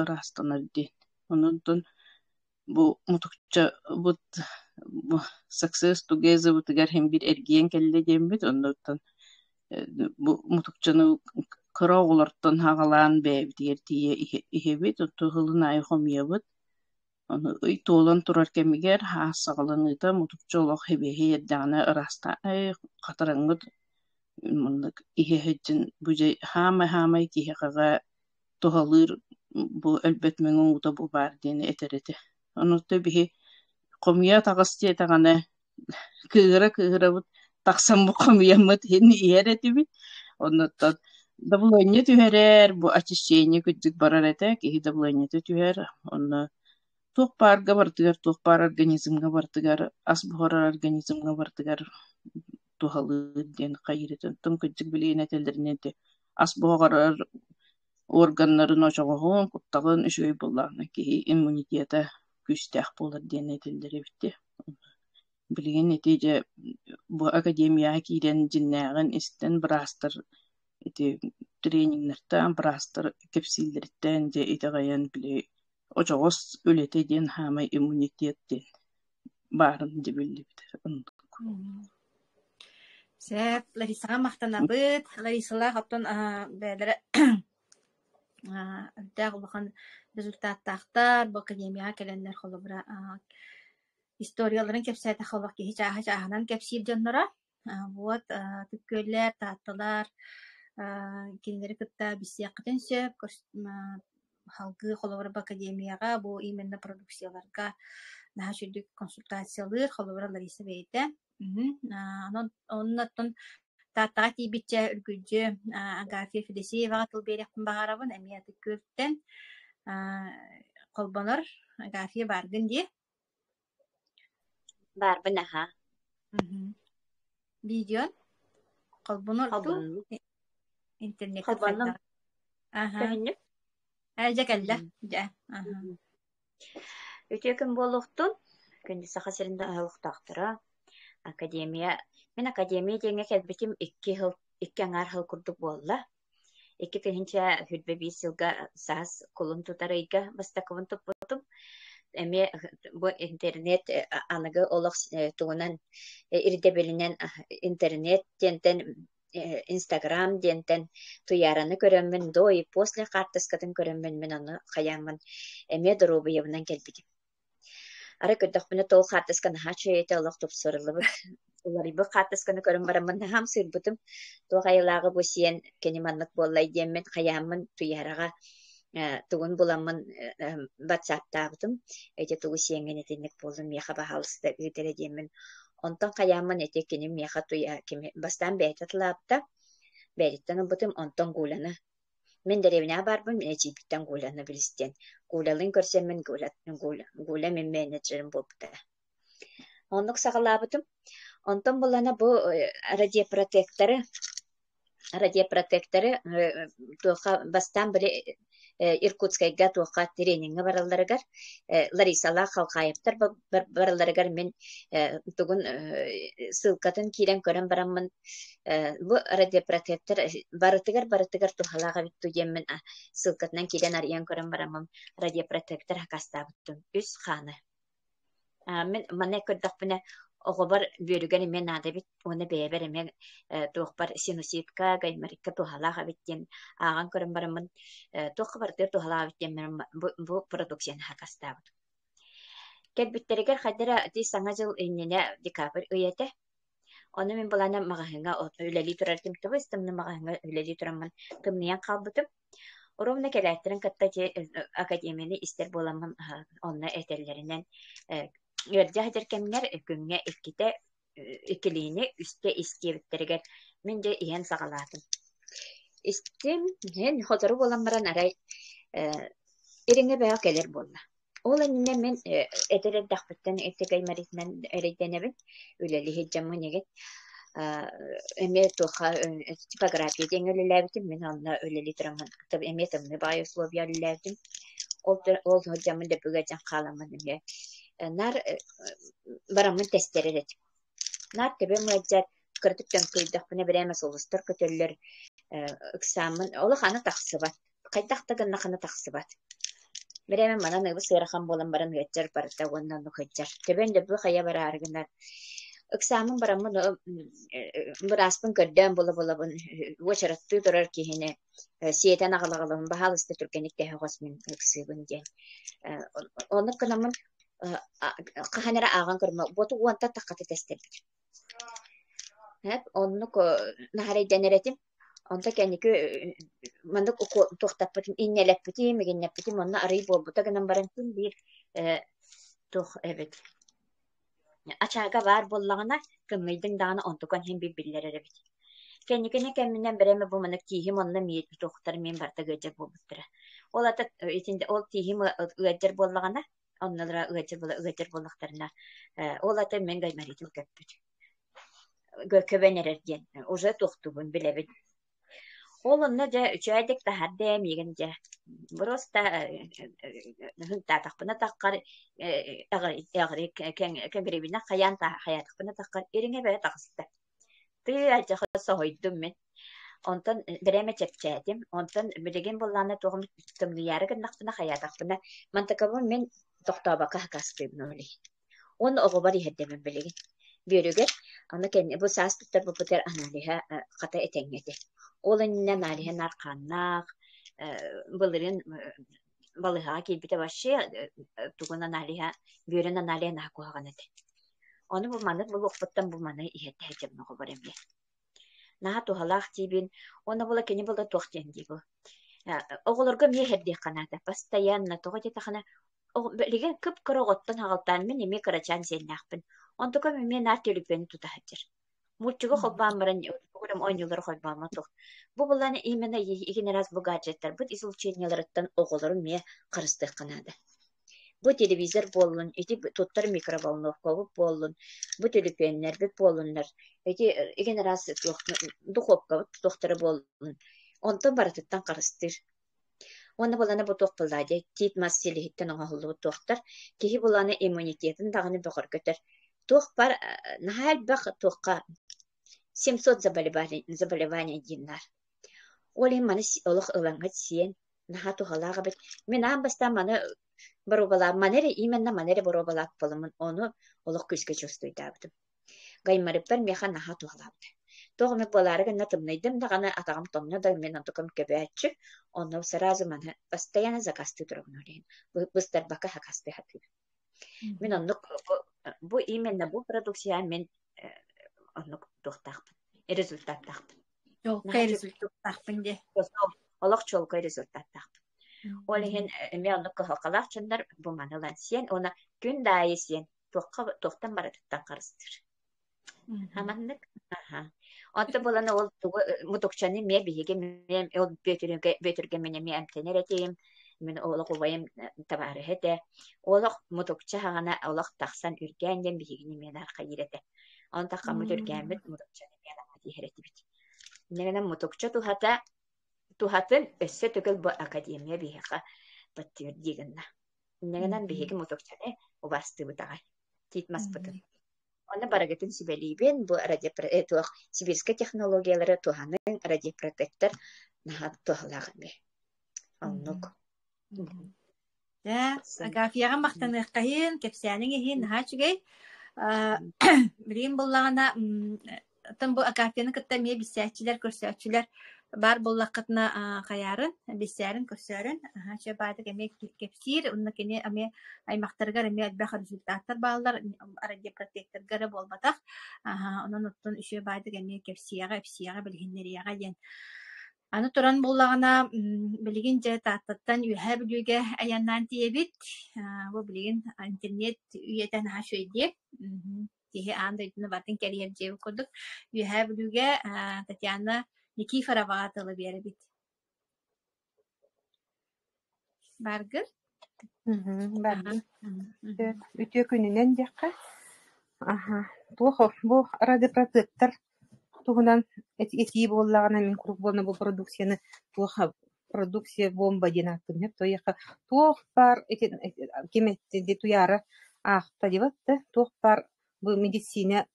ыраастанар диэн онон бу мутукчабыт бу Success Together-бытыгар син биир эргийэн кэллэ диэммит, оннуттан бу мутукчаны кыра оҕолортон аҕалаан бэйэбитигэр тиийэ иһэбит, оттон сылын аайы хомуйабыт. Ону ый туолан турар кэмигэр аас саҕаланыыта мутукча олох сибиэһэй эрдэҕинэ ыраастаан хатараҥҥыт маннык иһэ сылдьан бу дьэ хаамай-хаамай киһиэхэҕэ туһалыыр бу өлбөт мэҥэ уута бу баар диэн этэр этэ. Онуоха биһи хомуйа таҕыс диэтэҕинэ кыыһыра-кыыһырабыт тахсан бу хомуйаммыт иһин иһэр этибит. Оннуттан дабылыанньа түһэрэр, бу очищение кырдьык барар этэ, киһи дабылыанньата түһэр. Онно туох баарга барытыгар, туох баар организмҥа барытыгар, ас буһарар организмҥа барытыгар туһалыыр диэн хайыыр этэ. Оттон кырдьык билигин этэллэринэн ити ас буһарар органнарын очоҕоһун, кутталын үчүгэй буоллаҕына киһи иммунитета күүстээх буолар диэн этэллэр эбит дии. Билигин ити дьэ бу академияҕа киирэн дьиннээҕин истэн быраастар ити трениннэртэн быраастар кэпсииллэриттэн дьэ итэҕэйэн били очоҕос үлэтэ диэн хаамай иммунитет диэн баарын дьэ биллибит. Сөп, Ларисаҕа махтанабыт. Ларисалаах оттон бэйэлэрэ үрдээх улахан результаттаахтар. Бу академияҕа кэлэннэр холобура историяларын кэпсээтэххэ олох киһи чааһа чааһынан кэпсиир дьонноро. Вот Түккүөллэр, Таатталар кинилэри кытта билсиэххитин сөп. Салгыы холобура бу академияҕа бу именно продукцияларга наһаа үчүгдүк консультациялыыр холобура Лариса бэйэтэ. Онон оннуттан Тааттаҕа тиийбиччэ үргүлдьү Агафья Федосееваҕа тыл биэриэхпин баҕарабын эмиэ Ытык Күөлтэн холбонор Агафья бааргын дии? Баарбын аһаа. Видеон холбонор дуу? Холбоннум. Интернеккэ Холбоннум. хайдах? Аха. Көһүннүк? Ээ, дьэ кэллэ. Дьэ. Аха. Үтүө күн буолуохтун. Күндү Саха сирин олохтоохторо. Академия. Мин академия диэҥҥэ кэлбитим икки сыл, икки аҥаар сыл курдук буолла. 2021 сылга саас кулун тутар ыйга бастакыбын туппутум. Эмиэ бу интернет аныгы олох тугунан ирдэбилинэн интернет диэнтэн Инстаграм диэнтэн Туйаараны көрөммүн до и после хаартыскатын көрөммүн мин ону хайааммын эмиэ доруобуйабынан кэлбитим. Арай көрдөхпүнэ тоҕо хаартыска наһаа үчүгэй этэ, олох тупсарыллыбыт. Уларыйбыт хаартысканы көрөн бараммын наһаа ымсыырбытым. Туох айылааҕы бу сиэн кини маннык буоллай диэммин хайааммын Туйаараҕа тугун буламмын ватсаптаабытым. Ити тугу сиэҥҥин итинник буоллун миэхэ баһаалыста ыыт эрэ диэммин. Онтон хайааммын ити кини миэхэ Туйа кими бастаан бэйэтэ тылаабыта, бэйэтиттэн ылбытым, онтон Гуляны мин дэриэбинэҕэ баарбын, эдьиийбиттэн Гуляны билистиэн. Гулялыын көрсөммүн Гуля, Гуля, Гуля мин менеджерим буолбута. Оннук саҕалаабытым. Онтон булана бу радиопротекторы радиопротекторы туохха бастаан били Иркутскайга туохха трениҥҥэ баралларыгар Ларисалаах Халхаевтар баралларыгар мин тугун ссылкатын киирэн көрөн бараммын бу радиопротектор барытыгар-барытыгар туһалаах эбит дуу диэммин ссылкатынан киирэн арыйан көрөн бараммын радиопротектор сакаастаабыттым үс хааны. Мин манна көрдөхпүнэ оҕобор бүөрүгэр эмиэ наада эбит уонна бэйэбэр эмиэ туохпар синуситка, гайморитка туһалаах эбит диэн ааҕан көрөн бараммын туохха барытыгар туһалаах эбит диэн бу, бу продукцияны сакаастаабытым. Кэлбиттэригэр хайда эрэ ити Саҥа дьыл иннинэ декабрь ый этэ. Ону мин былаана маҕаһыыҥҥа үлэлии турар этим тыбыс-тымныы маҕаһыыҥҥа үлэлии тураммын тымныйан хаалбытым. Ровно кэлээттэрин кытта ити академияны истэр буоламмын онно этэллэринэн ыалдьа сылдьар кэмҥэр күҥҥэ иккитэ иккилиини үстэ ис диэбиттэригэр мин дьэ иһэн саҕалаатым. Истим, иһэн сотору буолан баран арай ириҥэ бөҕө кэлэр буолла. Ол иннинэ мин эдэр эрдэхпиттэн итигэй мэритинэн эрэйдэнэбин, үлэлии сылдьаммын игин эмиэ туохха типография диэҥҥэ үлэлээбитим, мин онно үлэлии тураммын эмиэ тымныы баҕайы условия үлэлээбитим. Ол ол сылдьаммын дөбүгэ дьэн хааламмын эмиэ наар бараммын тэстэрэр этим. Наар төбөм ыалдьар, кыратык төҥкөйдөхпүнэ бирээмэ сулустар көтөллөр, ыксааммын олох аны тахсыбат, хайдах да гыннахына тахсыбат. Бирээмэ манан ыбыс ыарахан буолан баран ыалдьар барыта уонна оннук сылдьар. Төбөм дөбү хайа бараары гынар. Ыксааммын бараммын бырааспын көрдөөн була-булабын уочараттыы турар киһини сиэтэн аҕала-аҕалабын баһаалыста түргэнник тэһэ оҕус мин ыксыыбын диэн. Оннук гынаммын хаһан эрэ ааҕан көрүмэ буоту уонтан таххата тэстэрбит. Эп оннук наһарайданар этим. Онто кэнники маннык туохтаппытым, инньэлэппитим, игиннэппитим онно арый буолбута гынан баран син биир туох эбит ачаага баар буоллаҕына, тымныйдыҥ даҕаны онтукан иһин биир биллэрэр эбит. Кэнникини кэминэн бэрэмэ бу маннык тииһим онно туохтар мин барыта ыалдьар буолбуттара. Ол ата итинде ол тииһим ыалдьар буоллаҕына, оннолоро ыалдьар буола ыалдьар буоллахтарына, ол ата мин гайморитым көппүт. Көбөн эрэр диэн уже туохтуубун билэбин. Ол онно дьэ үчүгэйдик таһаарда ээ миигин дьэ. Просто һынтаатахпына таххар кэҥирэбинэ хайаан хайаатахпына таххар ириҥэ бэрэ таҕыста. Тыы алдьархай соһуйдум мин. Онтон бирээмэ чэпчээтим. Онтон билигин буоллаҕына туоҕум тымныйаары гыннахпына хайаатахпына мантыкабын мин тохтообокко хакастыыбын ол иһин. Уонна оҕобор иһэрдэбин билигин. Бүөрүгэр Аны кэнни бу саас туттарбыппытыгар аналиһа хата этэҥҥэ этэ. Ол иннинэ аналиһа наар хааннаах, былырыын балыыһаҕа киирбитэ вообще тугун аналиһа, бүөрүн аналиһа наһаа куһаҕан этэ. Ону бу маннык булуохпуттан бу маны иһэрдэ сылдьабын оҕобор эмиэ. Наһаа туһалаах диибин уонна була кини була туох диэн дии бу. Оҕолорго эмиэ иһэрдиэххэ наада. Постоянно тоҕо диэтэххинэ билигин кып-кыра оҕоттон аҕалтаан мин эмиэ кырачаан сиэннээхпин. Онтукам эмиэ наар түлүпүөнү тута сылдьар. Мультигы холбоон баран оонньуулары холбооммо туох. Бу булан именно игин раз бу гаджеттарбыт излучениеларыттан оҕолору эмиэ харыстыахха наада. Бу телевизор буоллун, ити туттар микроволновкабыт буоллун, бу түлүпүөннэрбит буоллуннар, ити игин раз туох духовкабыт туохтара буоллун, онтон барытыттан харыстыыр. Уонна буланы бу туох буоллаа дии, тиит мас силиһиттэн оҥоһуллубут туохтар, киһи буланы иммунитетын даҕаны бөҕөргөтөр. Туох бар наһаа элбэх туохха 700 заболеваний, заболеваний дииннэр. Ол иһин маны олох ылаҥҥыт сиэн, наһаа туһалаах эбит. Мин аан бастаан маны боруобалаан, маны эрэ именно маны эрэ боруобалаабыт буоламмын, ону олох күүскэ чувствуйдаабытым. Гаймарыппар миэхэ наһаа туһалаабыта. Туох эмэ буолаары гынна тымныйдым даҕаны, атаҕым тоҥно да мин онтукам көбөөччү, онно сразу маны постоянно заказтыы турабын ол иһин. Быстарбакка сакаастыы сатыыбын. Мин оннук бу, бу именно бу продукция мин оннук туохтаахпын, результаттаахпын. Чуолкай результаттаахпын диэ. Олох чуолкай результаттаахпын. Ол иһин эмиэ оннук кыһалҕалаах дьоннор бу маны ылан сиэн уонна күн да аайы сиэн туохха туохтан барытыттан харыстыыр. Аманнык. Аха. Онто буолан ол тугу мутукчаны эмиэ биһиги эмиэ ол Бүөтүргэ Бүөтүргэ мин эмиэ эмтэнэр этим. Мин олох убайым табаарыһа этэ. Олох мутукча хаҕана олох тахсан үргээн диэн биһигини эмиэ нархайыр этэ. Онон таххаммыт үргээммит мутукчаны эмиэ иһэр этибит. Инньэ гынан мутукча туһата туһатын өссө төгүл бу академия биһиэхэ подтверди гынна. Инньэ гынан биһиги мутукчаны убаастыыбыт аҕай. Тиит маспытын. Онно барыгытын сүбэлиибин, бу радиопро туох сибирскэй технологиялары туһаныҥ, радиопротектор наһаа туһалаах эмиэ. Оннук. Дьэ, Агафьяҕа махтаныаххайын, кэпсээниҥ иһин наһаа үчүгэй. Билигин буоллаҕына, оттон бу Агафьяны кытта эмиэ билсээччилэр, көрсөөччүлэр баар буоллаххытына хайаарын, билсээрин, көрсөөрүн, аһаа үчүгэй баайдык эмиэ кэпсиир, уонна кини эмиэ аймахтарыгар эмиэ элбэх результаттар бааллар, радиопротекторга эрэ буолбатах, аһаа онон оттон үчүгэй баайдык эмиэ кэпсиэҕэ, ипсиэҕэ, билиһиннэриэҕэ диэн Аны туран буоллаҕына, билигин дьэ Тааттаттан Үөһээ Бүлүүгэ айаннаан тиийэбит. Бу билигин интернет үйэтэ наһаа үчүгэй дии. Киһи аан дойдуну барытын кэрийэр дьиэбит курдук. Үөһээ Бүлүүгэ Татьяна Никифороваҕа тылы биэрэбит. Бааргын? Баарбын. Үтүө күнүнэн диэххэ. Аха. Туох бу радиопротектор туһунан этии буоллаҕына мин куруук буолна бу продукцияны туох продукция бомба диэн ааттыыбын тоҕо туох баар ити ким эттэ Туйаара аахта диэбэт да туох баар бу медицина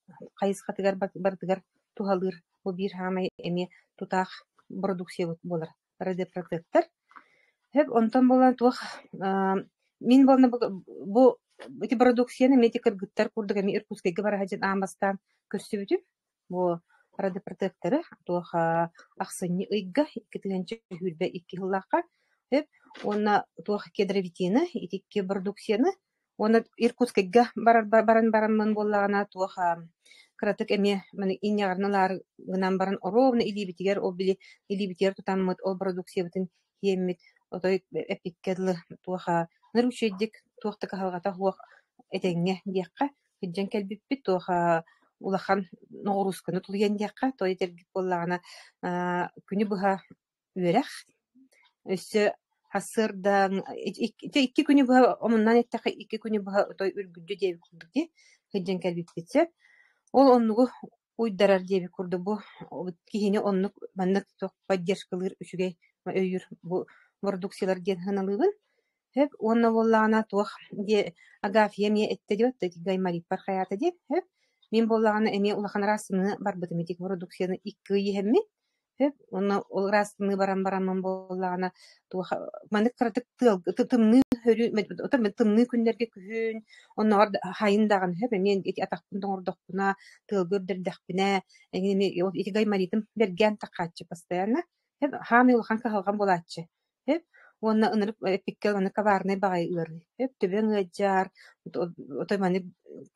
хайысхатыгар барытыгар туһалыыр бу биир саамай эмиэ тутаах продукциябыт буолар радиопротектор. Сөп, онтон буолан туох мин буолна бу ити продукцияны эмиэ ити кыргыттар курдук эмиэ Иркутскайга бара сылдьан аан бастаан көрсүбүтүм. Бу радиопротекторы туох ахсынньы ыйга 2022 сыллаахха сөп уонна туох кедровитины ити икки продукцияны Уонна Иркутскайга барар баран бараммын буоллаҕына туох кыратык эмиэ маны инньэҕэрин ылаары гынан баран оруобуна илиибитигэр ол били илиибитигэр тутаммыт ол продукциябытын киэммит отой эппиккэ дылы туох ныр үчүгэйдик туох да кыһалҕата суох этэҥҥэ диэххэ сылдьан кэлбиппит туох улахан ноҕуруусканы тулуйан диэххэ тоҕо этэргит буоллаҕына күнү быһа үөрэх. Өссө сарсыарда икки күнү быһа омуннаан эттэххэ икки күнү быһа отой үргүлдьү диэбит курдук дии сылдьан кэлбиппит сөп. Ол оннугу уйдарар диэбит курдук бу киһини оннук маннык туох поддержкалыыр үчүгэй өйүүр бу бородууксуйалар диэн сыаналыыбын. Сөп уонна буоллаҕына туох диэ Агафья эмиэ эттэ диэбит да Гаймариппар хайаата диэн сөп. Мин буоллаҕына эмиэ улахан араастыны барбытым ити бородууксуйаны икки ый иһэммин Сөп уонна ол ыраастыныы баран бараммын буоллаҕына туох маннык кыратык тыал тымныы Өрүү тымныы күннэргэ күһүн, оннооҕор хайын даҕаны сөп эмиэ ити атахпын тоҥордохпуна, тыалга үрдэрдэхпинэ, эҥин эмиэ ити гайморитым бэргээн таххааччы постоянно. Сөп хаамай улахан кыһалҕам буолааччы. Сөп уонна ынырык эппиккэ аны коварнай баҕайы ыарыы. Сөп төбөҥ ыалдьар, отой маны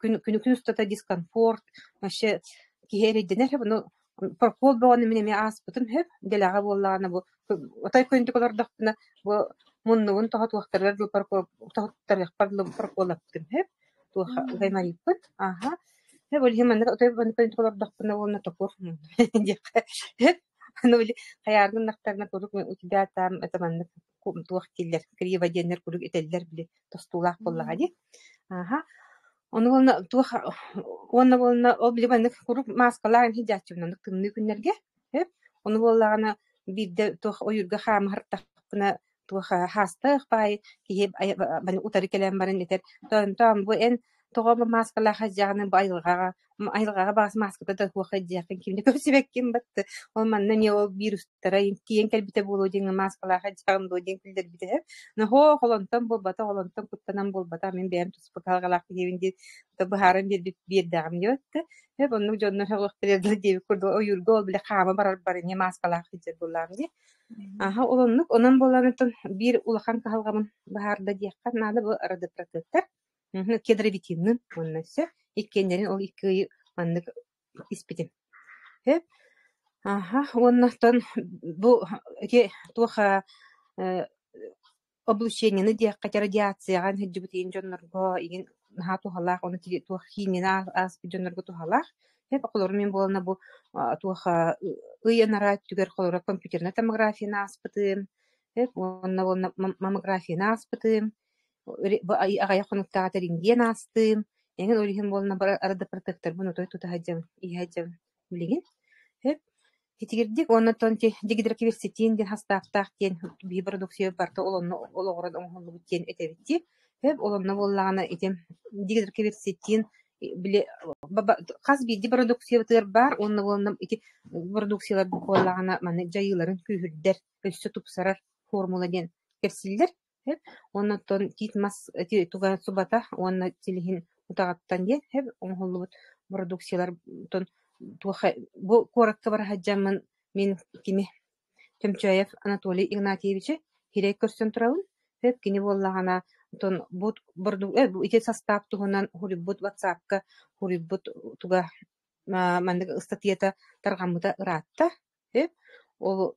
күн күн устата дискомфорт, вообще киһи эрэйдэнэр сөп ону прокол бөҕөнү мин эмиэ ааспытым сөп дэлэҕэ буоллаҕына бу отой күндүк олордохпуна бу муннубун тоһутуохтарыгар дылы тоһуттарыахпар дылы проколлаппытым сөп туох гаймориппыт аха сөп ол иһин маннык отой күндүк олордохпуна уонна токур диэххэ сөп аны били хайааргын ынахтарына куруук у тебя там это маннык туох дииллэр криво диэннэр куруук этэллэр били тостуулаах буоллаҕа дии аха Ону уонна туох уонна буолла ол били маннык куруук мааскалаах иһдьээччибин оннук тымныы күннэргэ сөп. Ону буоллаҕына биирдэ туох ойуурга хаамыһартахпына туох хаастаах баай киһи утары кэлэн баран этэр «Тоонтоон бу эн тоҕо бу мааскалаах сылдьаҕыный бу айылҕаҕа айылҕаҕа баҕас мааската да суох сылдьыаххын кимни көрсүбэккин батты ол манна эмиэ ол вирустара тиийэн кэлбитэ буолуо диэн мааскалаах сылдьаҕын дуо» диэн күллэрбитэ сөп. Нохоо холонтон буолбатах, олонтон куттанан буолбатах, мин бэйэм туспа кыһалҕалаах киһибин диэн быһааран биэрбит биэрдэҕим диэбит Сөп оннук дьоннор сөҕүөхтэрэ диэбит курдук ойуурга ол били хаама барар бар эмиэ мааскалаах сылдьар буоллаҕым дии. Аха ол оннук онон буолланыттан биир улахан кыһалҕабын быһаарда диэххэ наада бу радиопротектор кедровитиннын уонна өссө иккиэннэрин ол икки ыйы маннык испитим. Сөп. Аха уонна оттон бу ити туох облучениены диэххэ радиацияҕа сылдьыбыт игин дьоннорго игин наһаа туһалаах уонна туох химияны ааспыт дьоннорго туһалаах. Сөп холобур мин буолана бу туох ый анараа өттүгэр холобура компьютернай томографияны ааспытым, сөп уонна уонна маммографияны ааспытым, аҕыйах хонуктааҕыта рентген аастым, эҥин ол иһин буолана радопротекторбын отой тута сылдьабын, иһэ сылдьабын билигин. Сөп Итигирдик уонна оттон дигидрокверцетин диэн хастаахтаах диэн биһи бородууксуйа барыта ол онно олоҕуран оҥоһуллубут диэн этэбит дии. Сөп ол онно буоллаҕына ити дигидрокверцетин били хас биирдии бородууксуйабытыгар баар уонна уонна ити бородууксуйалар буоллаҕына маны дьайыыларын күүһүрдэр, өссө тупсарар формула диэн кэпсииллэр. Сөп. Уонна оттон тиит мас ити туга субата уонна силиһин утаҕыттан диэн сөп оҥоһуллубут бородууксуйалар оттон туох бу куоракка бара сылдьаммын мин кими Чөмчөөйөв Анатолий Игнатьевичы сирэй көрсөн турабын. Сөп кини буоллаҕына оттон бу ити састаап туһунан суруйбут ватсапка суруйбут туга маннык ыстатыйата тарҕаммыта ыраатта. Сөп. Ол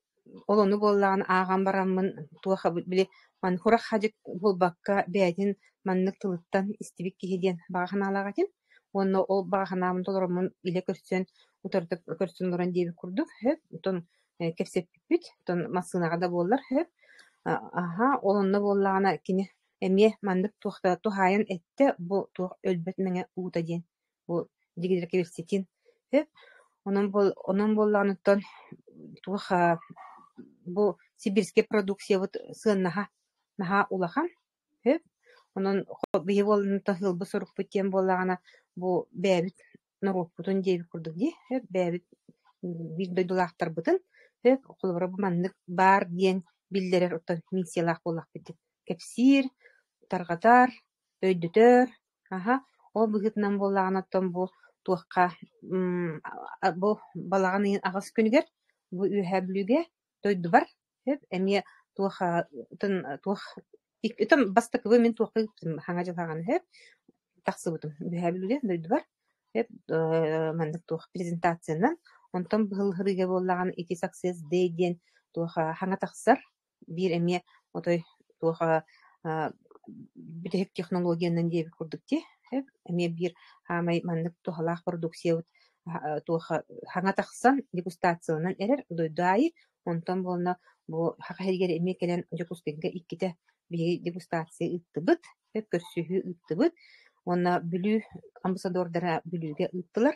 ол ону буоллаҕына ааҕан бараммын туох били манхурах хадьык буолбакка бэйэтин маннык тылыттан истибит киһи диэн баҕа санаалаах этим. Уонна ол баҕа санаабын толороммун илэ көрсөн утарыта көрсөн олорон диэбит курдук сөп. Оттон кэпсэппиппит. Оттон массыынаҕа да буоллар сөп. Аһа ол онно буоллаҕына кини эмиэ маннык туох да туһаайан эттэ бу туох өлбөт мэҥэ уута диэн бу дигидиркэбирситин сөп. Онон буол онон буоллаҕыттан туох бу сибирскэй продукциябыт сыаннаһа наһаа улахан сөп. Онон биһи буоллаҕына ыалбыт сорукпут диэн буоллаҕына бу бэйэбит норуоппутун диэбит курдук дии сөп бэйэбит биир дойдулаахтарбытын сөп холобура бу маннык баар диэн биллэрэр оттон миссиялаах буоллахпыт диэн кэпсиир, тарҕатар, өйдөтөр Аһа, ол быһыытынан буоллаҕына оттон бу туохха бу балаҕан ыйын аҕыс күнүгэр бу Үөһээ Бүлүүгэ дойдубар сөп эмиэ туох туох итон бастакыбын мин туохха ыыппытым хаҥа дьылҕаҕын сөп тахсыбытым Үөһээ Бүлүүгэ дойдубар сөп маннык туох презентациянан онтон быһылыһырыыга буоллаҕына ити Success Day диэн туох хаҥа тахсар биир эмиэ отой туох бүтэһик технологиянан диэбит курдук дии эмиэ биир хаамай маннык туһалаах продукциябыт туох хаҥа тахсан дегустацияланан эрэр дойду аайы онтон буолна бу Саха сиригэр эмиэ кэлэн Дьокуускайга иккитэ биһиги дегустация ыыттыбыт көрсүһүү ыыттыбыт уонна Бүлүү амбассадордара Бүлүүгэ ыыттылар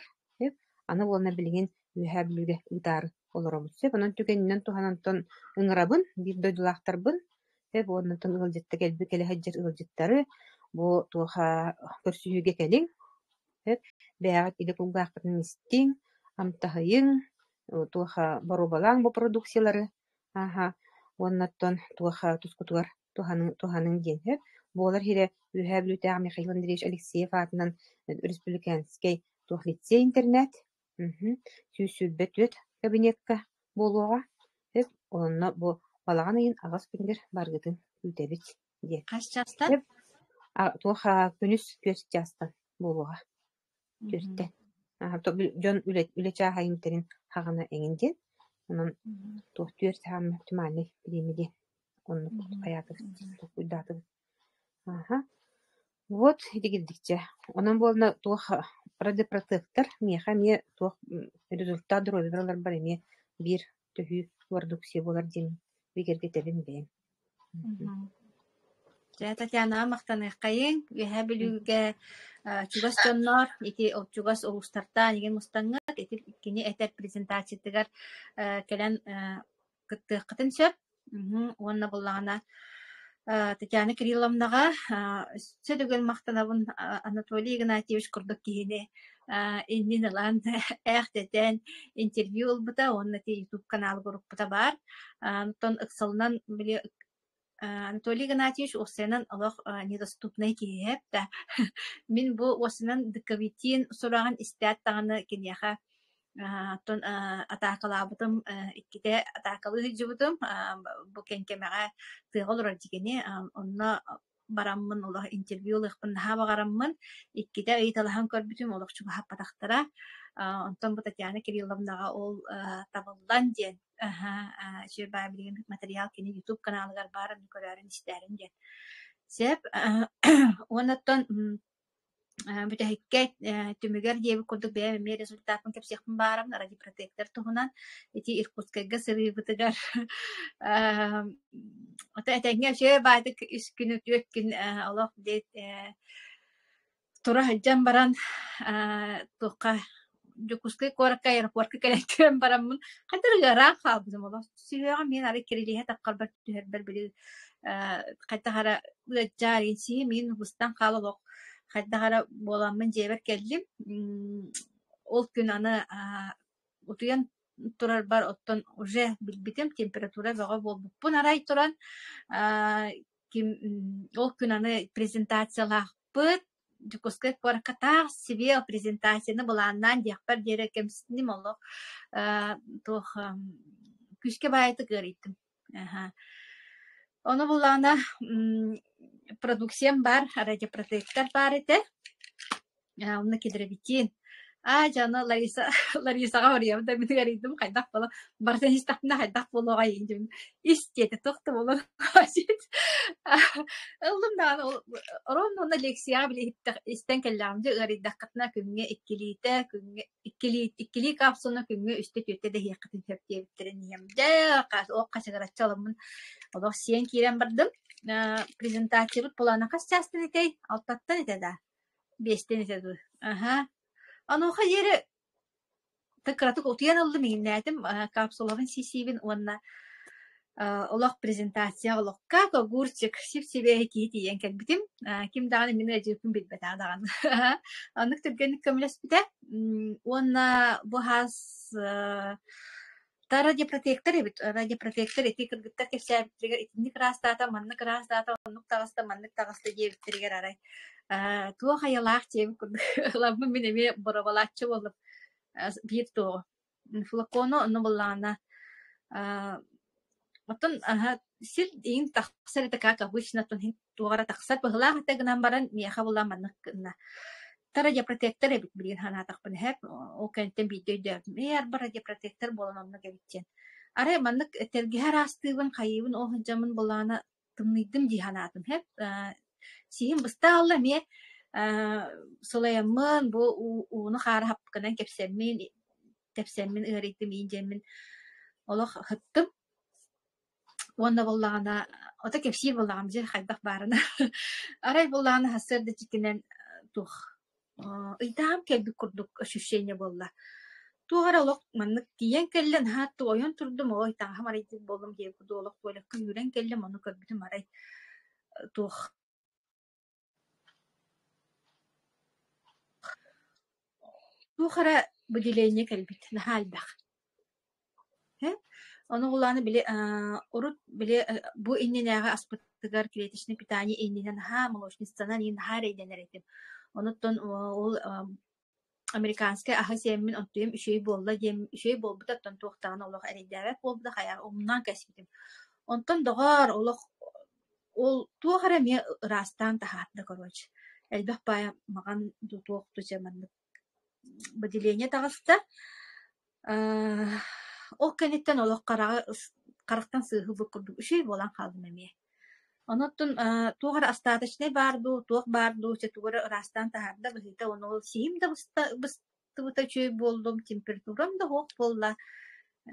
Аны уонна билигин Үөһээ Бүлүүгэ ыытаары олоробут. Сөп, онон түгэнинэн туһанантан ыҥырабын биир дойдулаахтарбын, сөп уоннатан ыалдьытта кэлбит кэлэ сылдьар ыалдьыттары бу туох көрсүһүүгэ кэлиҥ, сөп, бэйэҕит илэ кулгааххытын истиҥ, амтаһыйыҥ, туох боруобалааҥ бу продукциялары, ааһа уоннаттан туох тускутугар. туһаныҥ туһаныҥ диэн сөп. Буолар сирэ Үөһээ Бүлүүтээҕи Михаил Андреевич Алексеев аатынан республиканскай туох лицей-интернат 124 кабинекка буолуоҕа. Сөп. Онно бу балаҕан ыйын аҕыс күнүгэр баргытын күүтэбит диэн. Хас чаастан? Сөп. Туох күнүс түөрт чаастан буолуоҕа. Түөртэн. Дьон үлэ, үлэ чааһа имтэрин хаҕына эҥин диэн. Онон туох түөрт саамай оптимальный бириэмэ диэн. Оннук хайаатыбыт, толкуйдаатыбыт. Аха. Вот итигирдикчэ. Онон буолна туох радиопротектор миэхэ эмиэ туох результат доруобуйабар ыларбар эмиэ биир төһүү продукция буолар диэн бигэргэтэбин бэйэм. Дьэ, Татьянаҕа махтаныаххайыҥ. Үөһээ Бүлүүгэ чугас дьоннор, ити чугас улуустартан игин мустаҥҥыт, ити кини этэр презентациятыгар кэлэн кыттыаххытын сөп. Уонна буоллаҕына Татьяна Кирилловнаҕа өссө төгүл махтанабын Анатолий Игнатьевич курдук киһини иннин ылан ээхтэтэн интервью ылбыта уонна ити YouTube каналыгар укпута баар. Онтон ыксалынан били Анатолий Игнатьевич уопсайынан олох недоступнай киһи эбит да. Мин бу уопсайынан Дыковитин сураҕын истээт даҕаны киниэхэ Оттон атаакалаабытым иккитэ атаакалыы сылдьыбытым. Бу Кэҥкэмэҕэ тыаҕа олорор дьигини онно бараммын олох интервью ылыахпын наһаа баҕараммын иккитэ ыйыталаһан көрбүтүм олох чугаһаппатахтара. Онтон бу Татьяна Кирилловнаҕа ол табыллан диэн үчүгэй баай билигин материал кини YouTube каналыгар баар онно көрөөрүн истээрин диэн. Сөп. Уонна оттон Бүтэһиккэ түмүгэр диэбит курдук бэйэм эмиэ результаппын кэпсиэхпин баарым радиопротектор туһунан. Ити Иркутскайга сырыыбытыгар ото этэҥҥэ үчүгэй баайдык үс күн, түөрт күн олох диэт тура сылдьан баран туохха Дьокуускай куоракка аэропортка кэлэн түһэн бараммын хайдах эрэ ыараан хаалбытым олох. Сүһүөҕүм мин арай кирилиэһэ таххарбар түһэрбэр били хайдах эрэ ыалдьаар сиһим иһин быстан хаал олох хайдах эрэ буоламмын дьиэбэр кэллим. Ол күн аны утуйан турарбар оттон уже билбитим температура бөҕө буолбуппун арай туран ким ол күн аны презентациялаахпыт Дьокуускай куоракка таах сибиэл презентацияны былааннаан диэхпэр диэри кэмсинним олох туох күүскэ баайытык ыарыйдым. Аһа. Ону буллаҕына продукциям баар, радиопротектор баар этэ. Онно кедровитин. Аа, дьэ ону Лариса Ларисаҕа хоруйабын да мин ыарыйдым хайдах буолан барытын истэхпинэ хайдах буолуоҕай диэн ис диэтэ туох да буолуон Ыллым даҕаны ол ровно онно лекцияҕа били истэн кэллэҕим дьэ ыарыйдаххытына күҥҥэ иккилиитэ күҥҥэ иккилии иккилии капсуланы күҥҥэ үстэ-түөртэ да иһиэххитин сөп диэбиттэрин ийэм дьэ олох хачыгыраччы оламмын олох сиэн киирэн бардым. Презентациябыт былаана хас чаастан этэй? Алтаттан этэ да? Биэстэн этэ дуу? Аһа. Онуоха диэри кыратык утуйан ыллым, иҥнээтим, капсулабын сиисиибин уонна олох презентация олох как огурчик сип-сибиэһэй киһи тиийэн кэлбитим. Ким даҕаны мин ыалдьыбыппын билбэтэҕэ даҕаны. Оннук түргэнник көмөлөспүтэ. Уонна бу хаас Та радиопротектор эбит. Радиопротектор ити кыргыттар кэпсээбиттэригэр итинник ыраастаата, маннык ыраастаата, оннук таҕыста, маннык таҕыста диэбиттэригэр арай туох айылаах диэбит курдук ыламмын мин эмиэ боруобалааччы буоллум. Биир туоҕу флакону онно буллаҕына оттон сир иин тахсар этэ как обычно оттон туох эрэ тахсар быһыылаах этэ гынан баран миэхэ буолла маннык гынна Та радиопротектор эбит билигин санаатахпына иһэр ол кэнниттэн биирдэ өйдөөбүтүм ээ арба радиопротектор буолан оннук эбит диэн арай маннык тэлгэһэ араастыыбын хайыыбын ол сылдьаммын былаана тымныйдым дии санаатым иһэр сиһим быста аалла эмиэ сылайаммын бу ууну хаары хаппыкынан кэпсэммин тэпсэммин ыарыйдым иин диэммин олох ыһыттым Уонна буоллаҕына, ото кэпсиир буоллаҕым дьэ хайдах баарына. Арай буоллаҕына сарсыарда дьиктинэн туох ыйдаам кэлбит курдук ощущение буолла. Туох эрэ олох маннык тиийэн кэллэ, наһаа туойан турдум, ой таҥаһым арыйдык буоллум диэбит курдук олох туалекка үүрэн кэллим, ону көрбүтүм арай туох Туох эрэ выделение кэлбит, наһаа элбэх. Ону улааны били урут били бу иннинээҕи аспытыгар ардыгар клеточное питание иннинэ наһаа молочницанан иин наһаа эрэйдэнэр этим. Онуттан ол американскай аһы сиэммин онтуйум үчүгэй буолла диэн үчүгэй буолбута оттон туох даҕаны олох эрэйдээбэт буолбута хайа умнан кэспитим. Онтон доҕоор олох ол туох эрэ эмиэ ыраастаан таһаарда короче. Элбэх баайа маҕан дуу туох дуу дьэ маннык выделение таҕыста. Ол кэнниттэн олох хараҕы харахтан сыыһыллыбыт курдук үчүгэй буолан хааллым эмиэ. Онон туох эрэ остаточнай баар дуу, туох баар дуу, чэ тугу эрэ ыраастаан таһаарда быһыыта уонна ол сиһим да быстыбыта үчүгэй буоллум, температурам да суох буолла.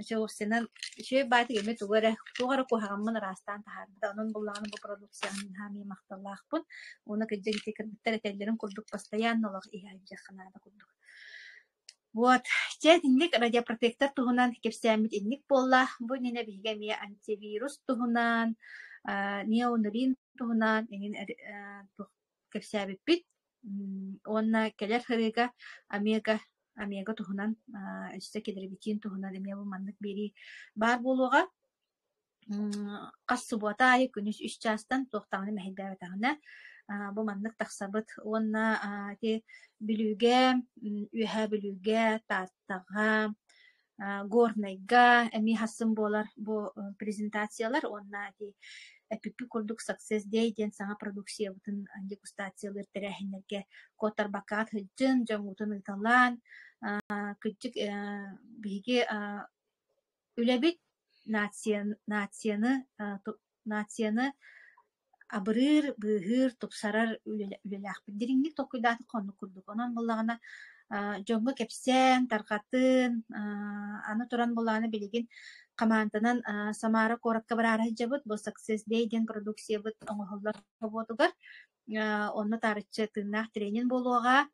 Чэ уопсайынан үчүгэй баайтык эмиэ тугу эрэ, туох эрэ куһаҕаммын ыраастаан таһаарбыта. Онон буоллаҕына бу продукцияҕа наһаа эмиэ махталлаахпын. Уонна кырдьык ити кыргыттар этэллэрин курдук постоянно олох иһэ сылдьыахха наада курдук. Вот, чэ итинник радиопротектор туһунан кэпсээммит инник буолла. Бу иннинэ биһиги эмиэ антивирус туһунан, неонурин туһунан эҥин кэпсээбиппит. Уонна кэлэр сырыыга омега, омега туһунан, өссө кедровитин туһунан эмиэ бу маннык биэрии баар буолуоҕа. Хас субуота аайы күнүс үс чаастан туох даҕаны мэһэйдээбэтэҕинэ бу маннык тахсабыт уонна ити Бүлүүгэ, Үөһээ Бүлүүгэ, Тааттаҕа, Горнайга эмиэ хассын буолар бу презентациялар уонна ити эппиппит курдук Success Day диэн саҥа продукциябытын дегустациялыыр тэрээһиннэргэ куоттарбакка сылдьын, дьоҥҥутун ыыталаан, кырдьык биһиги Үлэбит нацияны нацияны абырыыр, быыһыыр, тупсарар үлэлээхпит. Дириҥник толкуйдаатахха оннук курдук. Онон буоллаҕына дьоҥҥо кэпсээн, тарҕатын, аны туран буоллаҕына билигин хамаанданан Самара куоракка бараары сылдьабыт. Бу Success Day диэн продукциябыт оҥоһуллар собуотугар. Онно таарыччы тыыннаах тренинг буолуоҕа,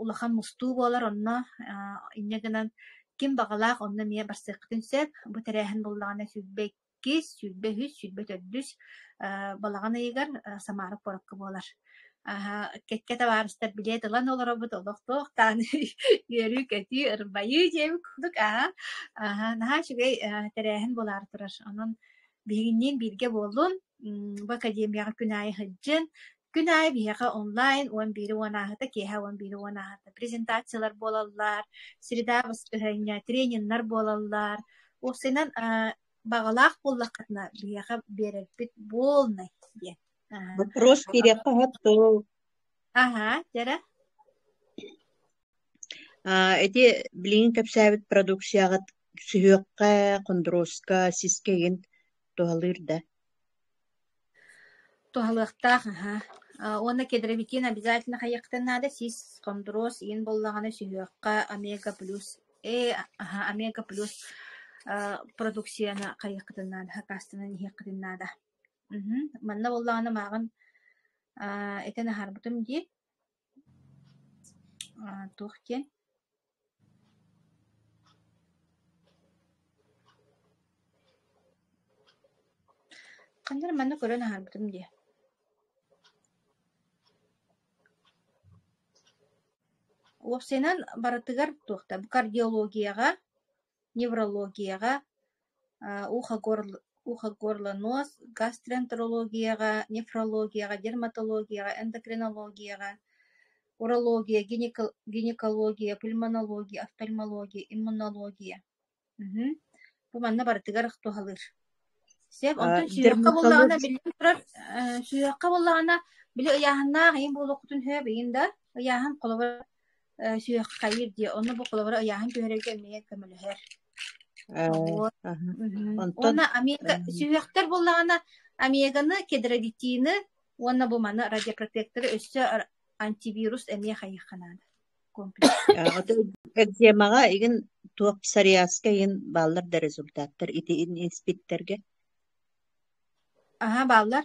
улахан мустуу буолар онно инньэ гынан ким баҕалаах онно эмиэ барсыаххытын сөп. Бу тэрээһин буоллаҕына 22, 23, 24 балаҕан ыйыгар Самара куоракка буолар. Кэккэ табаарыстар билиэт ылан олоробут, олох туох даҕаны үөрүү-көтүү, ырбайыы диэбит курдук наһаа үчүгэй тэрээһин буолаары турар. Онон биһигинниин бииргэ буоллун, Бу академияҕа күн аайы сылдьын, күн аайы биһиэхэ онлайн 11-10 ааһыта, киэһэ 11-10 ааһыта презентациялар буолаллар, среда баскыһыанньа, трениннэр буолаллар. Уопсайынан баҕалаах буоллаххытына биһиэхэ биэрэрбит буолнай диэн. Вопрос киириэххэ сөп дуо? Аһаа, дьэрэ. Ити билигин кэпсээбит продукцияҕыт сүһүөххэ, хондуруоска, сискэ игин туһалыыр да? Туһалыахтаах аһаа. Уонна кедровитин обязательно хайыахтан наада сис хондуруос иин буоллаҕына сүһүөххэ омега плюс аһа омега плюс продукцияны хайыаххытын наада сакаастанан иһиэххитин наада. Манна буоллаҕына мааҕын этэн аһарбытым дии. Туох диэн Ханна эрэ манна көрөн аһарбытым дии Уопсайынан барытыгар туохта бу кардиологияҕа, неврологияҕа, ухо-горло нос, гастроэнтерологияҕа, нефрологияҕа, дерматологияҕа, эндокринологияҕа, урология, гинекология, пульмонология, офтальмология, иммунология. Бу манна барытыгар туһалыыр. Сөп, онтон сүһүөххэ буоллаҕына, биллэн турар, сүһүөххэ буоллаҕына, били ыйааһыннаах ыйын буолуоххутун сөп, ыйын да ыйааһын холобур сүһүөххэ хайыыр дии, онно бу холобура ыйааһын түһэрэргэ эмиэ көмөлөһөр. Вот. Онтон Уонна омега сүһүөхтэр буоллаҕына, омеганы, кедровитины уонна бу маны радиопротекторы өссө антивирус эмиэ хайыахха наада. Комплекс. Экземаҕа игин туох псориазка игин бааллар да результаттар ити испиттэргэ? Аһа бааллар.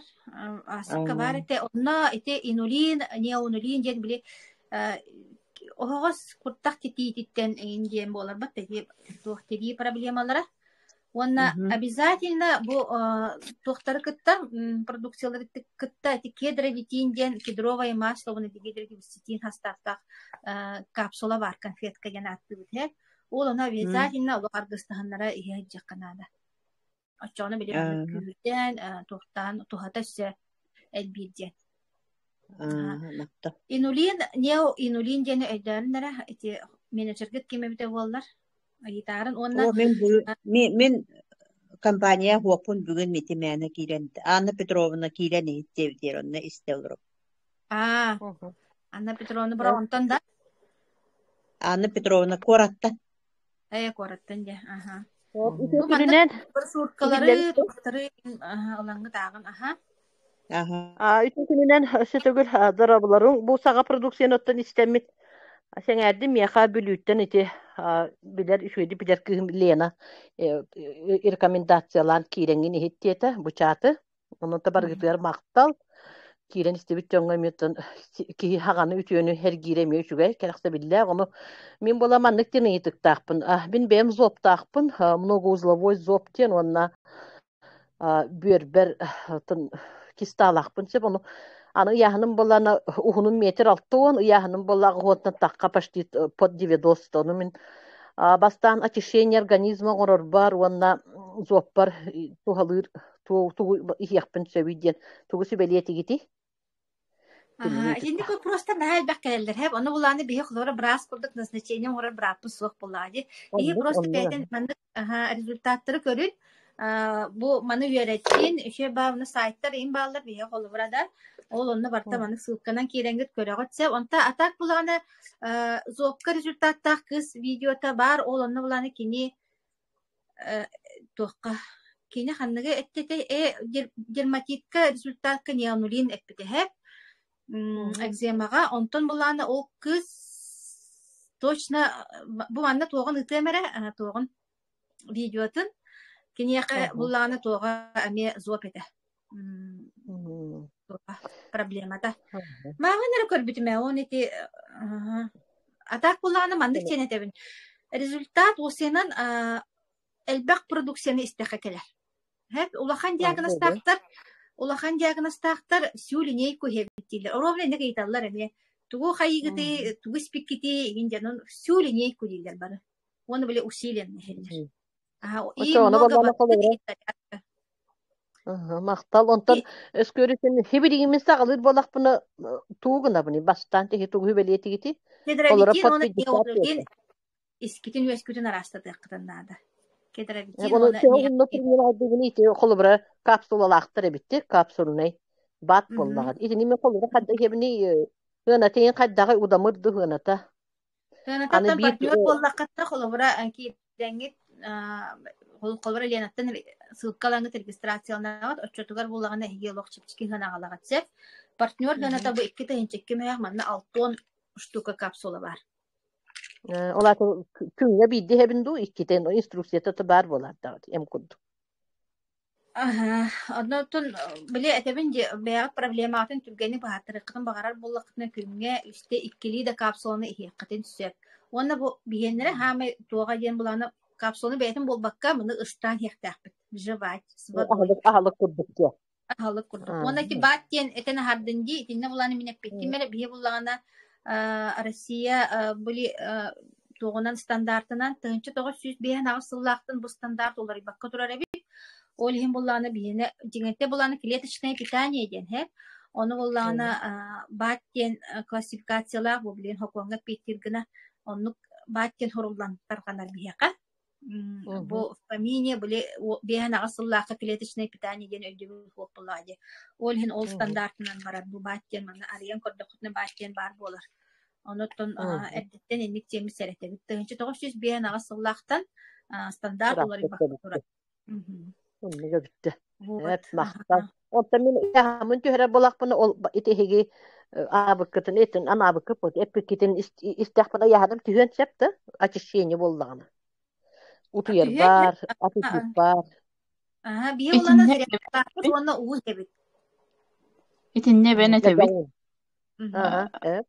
Аасыкка баар этэ. Онно ити инулин, неонулин диэн били оһоҕос куртах титиититтэн эҥин диэн буоларбат ити туох тирии проблемалара. Уонна обязательно бу туохтары кытта продукциялары кытта ити кедровитин диэн кедровое масло уонна кедровитин хастаахтаах капсула баар конфетка диэн ааттыыбыт. Ол ону обязательно олох аргыстаһыннара иһэ сылдьыахха наада. Оччоҕуна били маннык күүрдэн, туохтаан туһата өссө элбиир диэн. Инулин, неоинулин диэни өйдөөрүн эрэ, ити менеджергит ким эбитэ буоллар, ыйытаарын уонна О, мин мин компания хуоппун бүгүн митимээнэ киирэн Анна Петровна киирэн иһит диэбитигэр онно истэ олором. Аа, Анна Петровна бро онтон да? Анна Петровна куораттан. Ээ, куораттан дьэ, аха. Үтүө Бу маннык күнүнэн маршруткалары, иһиллэбит туохтары ылаҥҥыт ааҕын, аха. Аха. Үтүө күнүнэн өссө төгүл дорооболоруҥ. Бу саҥа продукцияны оттон истэммит сэҥээрдим. Миэхэ Бүлүүттэн ити билэр үчүгэйдик билэр кыыһым Лена рекомендациялаан киирэҥҥин иһит диэтэ бу чааты. Онон да барыгытыгар махтал. Киирэн истибит дьоҥҥо эмиэ оттон киһи хаҕаны үтүөнү эргиирэ эмиэ үчүгэй, кэрэхсэбиллээх. Ону мин буола маннык диэн ыйытыктаахпын. Мин бэйэм зобтаахпын, многоузловой зоб диэн уонна бүөрбэр кистаалаахпын сөп. Ону аны ыйааһыным буоллаана уһунум метр 60, ыйааһыным буоллаҕа уонтан тахха почти под 90. Ону мин бастаан очищение организма оҥорорбор уонна зобпар туһалыыр тугу иһиэхпин сөбүй диэн тугу сүбэлиэ этигитий? Аха, итинник вопростар наһаа элбэх кэлэллэр. Хэп, ону булааны биһи холобура быраас курдук назначение оҥорор бырааппыт суох буоллаҕа дии. Биһи просто бэйэтин маннык аха, результаттары көрүн, бу маны үөрэттин, үчүгэй баалны сайттар им бааллар биһи холобура да, ол онно барта маннык ссылканан киирэҥҥит көрөҕүт сеп. Онто а так булааны зобка результаттаах кыыс видеота баар, ол онно булааны кини туохха кини ханныгы эттэ э дерматитка результатка неонулин эппитэһэ экземаҕа онтон булаана ол кыыс точно бу манна туоҕун ытыам эрэ туоҕун видеотын киниэхэ буллаҕына туоҕа эмиэ зоб этэ проблемата мааҕын эрэ көрбүтүм ээ он ити а так буллаҕына маннык диэн этэбин результат уосенан элбэх продукцияны истэххэ кэлэр улахан диагнозтаахтар улахан диагнозтаахтар всю линейку иһэбит дииллэр ровно инник ыйыталлар эмиэ тугу хайыыгытый тугу испиккитий игин диэн всю линейку дииллэр бары уонна били усиленно иһэллэр и много Махтал. Онтон өскөрүтүн хибиригимин саҕалыыр буолахпына тугу гынабыный? Бастаан тиһи тугу хүбэлиэтигити? Олоро Кедровитин под уонна 50 неоглобин петэ. искитин үөскүтүн араастатыаххытын наада. Кедровитин Ону уонна төһө уһуннук принимайдыгын ити холобура капсулалаахтар эбиттир, капсульнай бат буоллаҕа. Итини мен холобура хадда иһэбини ыанатыйын хайдаҕы удамыр дыһыаната. Аны Сыанатыттан биир партнер буоллаххытына, холобура, киирэҥҥит, холобура, Ленаттан ссылкалаҥҥыт регистрацияланаҕыт, оччотугар буоллаҕына эһиги олох чэпчэки сыанаҕалаҕыт сөп. Партнер сыаната бу 2002 мөһөөх, манна 60 штука капсула баар. Ол аата күҥҥэ биирдэ иһэбин дуу, иккитэ инструкцията да баар буолаардааҕыт эм курдук. Аһа, оннуттан били этэбин дии, бэйэҕит проблемаҕытын түргэнник быһааттарыаххытын баҕарар буоллаххытына күҥҥэ үстэ иккилии да капсуланы иһиэххитин сөп. Уонна бу биһиэннэрэ саамай туоҕа диэн былаана капсуланы бэйэтин буолбакка, маны ыстаан иһиэхтээхпит. Жевать с водой. Аһылык аһылык курдук диэ. Аһылык курдук. Уонна ити баат диэн этэн аһардын дии, итиннэ булааны мин эппиттим эрэ, биһи буллаҕына Россия были туоҕунан стандартынан 1958 сыллаахтан бу стандарт уларыйбакка турар эбит. Ол иһин буллаҕына биһиэнэ дьиҥэттэ булааны клеточное питание диэн һэ. Ону буллаҕына баат диэн классификациялаах бу билигин хокуоҥҥа эппиэттиир гына оннук баат диэн суруллан тарҕанар биһиэхэ. Бу фамилия были 58 сыллаахха клеточное питание диэн өйдөбүл суох буоллаҕа дии. Ол иһин ол стандартынан барар бу баат диэн манна арыйан көрдөххүтүнэ баат диэн баар буолар. Онуттан эрдэттэн инник диэммит сэрэтэбит. 1958 сыллаахтан стандарт уларыйбакка турар. Оннуга бүттэ. Вот. Эп махтал. Оттон мин ыйааһыммын түһэрэр буолахпына ол ити эһиги аабыккытын этин анаабыккыт эппиккитин истэхпинэ ыйааһыным түһүөн сөп да очищение буоллаҕына. Утуйар Түһүөн бар, аппетит бар. Аха, биһи улана Итиннэ зарядтаахпыт уонна уу иһэбит. итиннэ эбэн этэбит. Аха,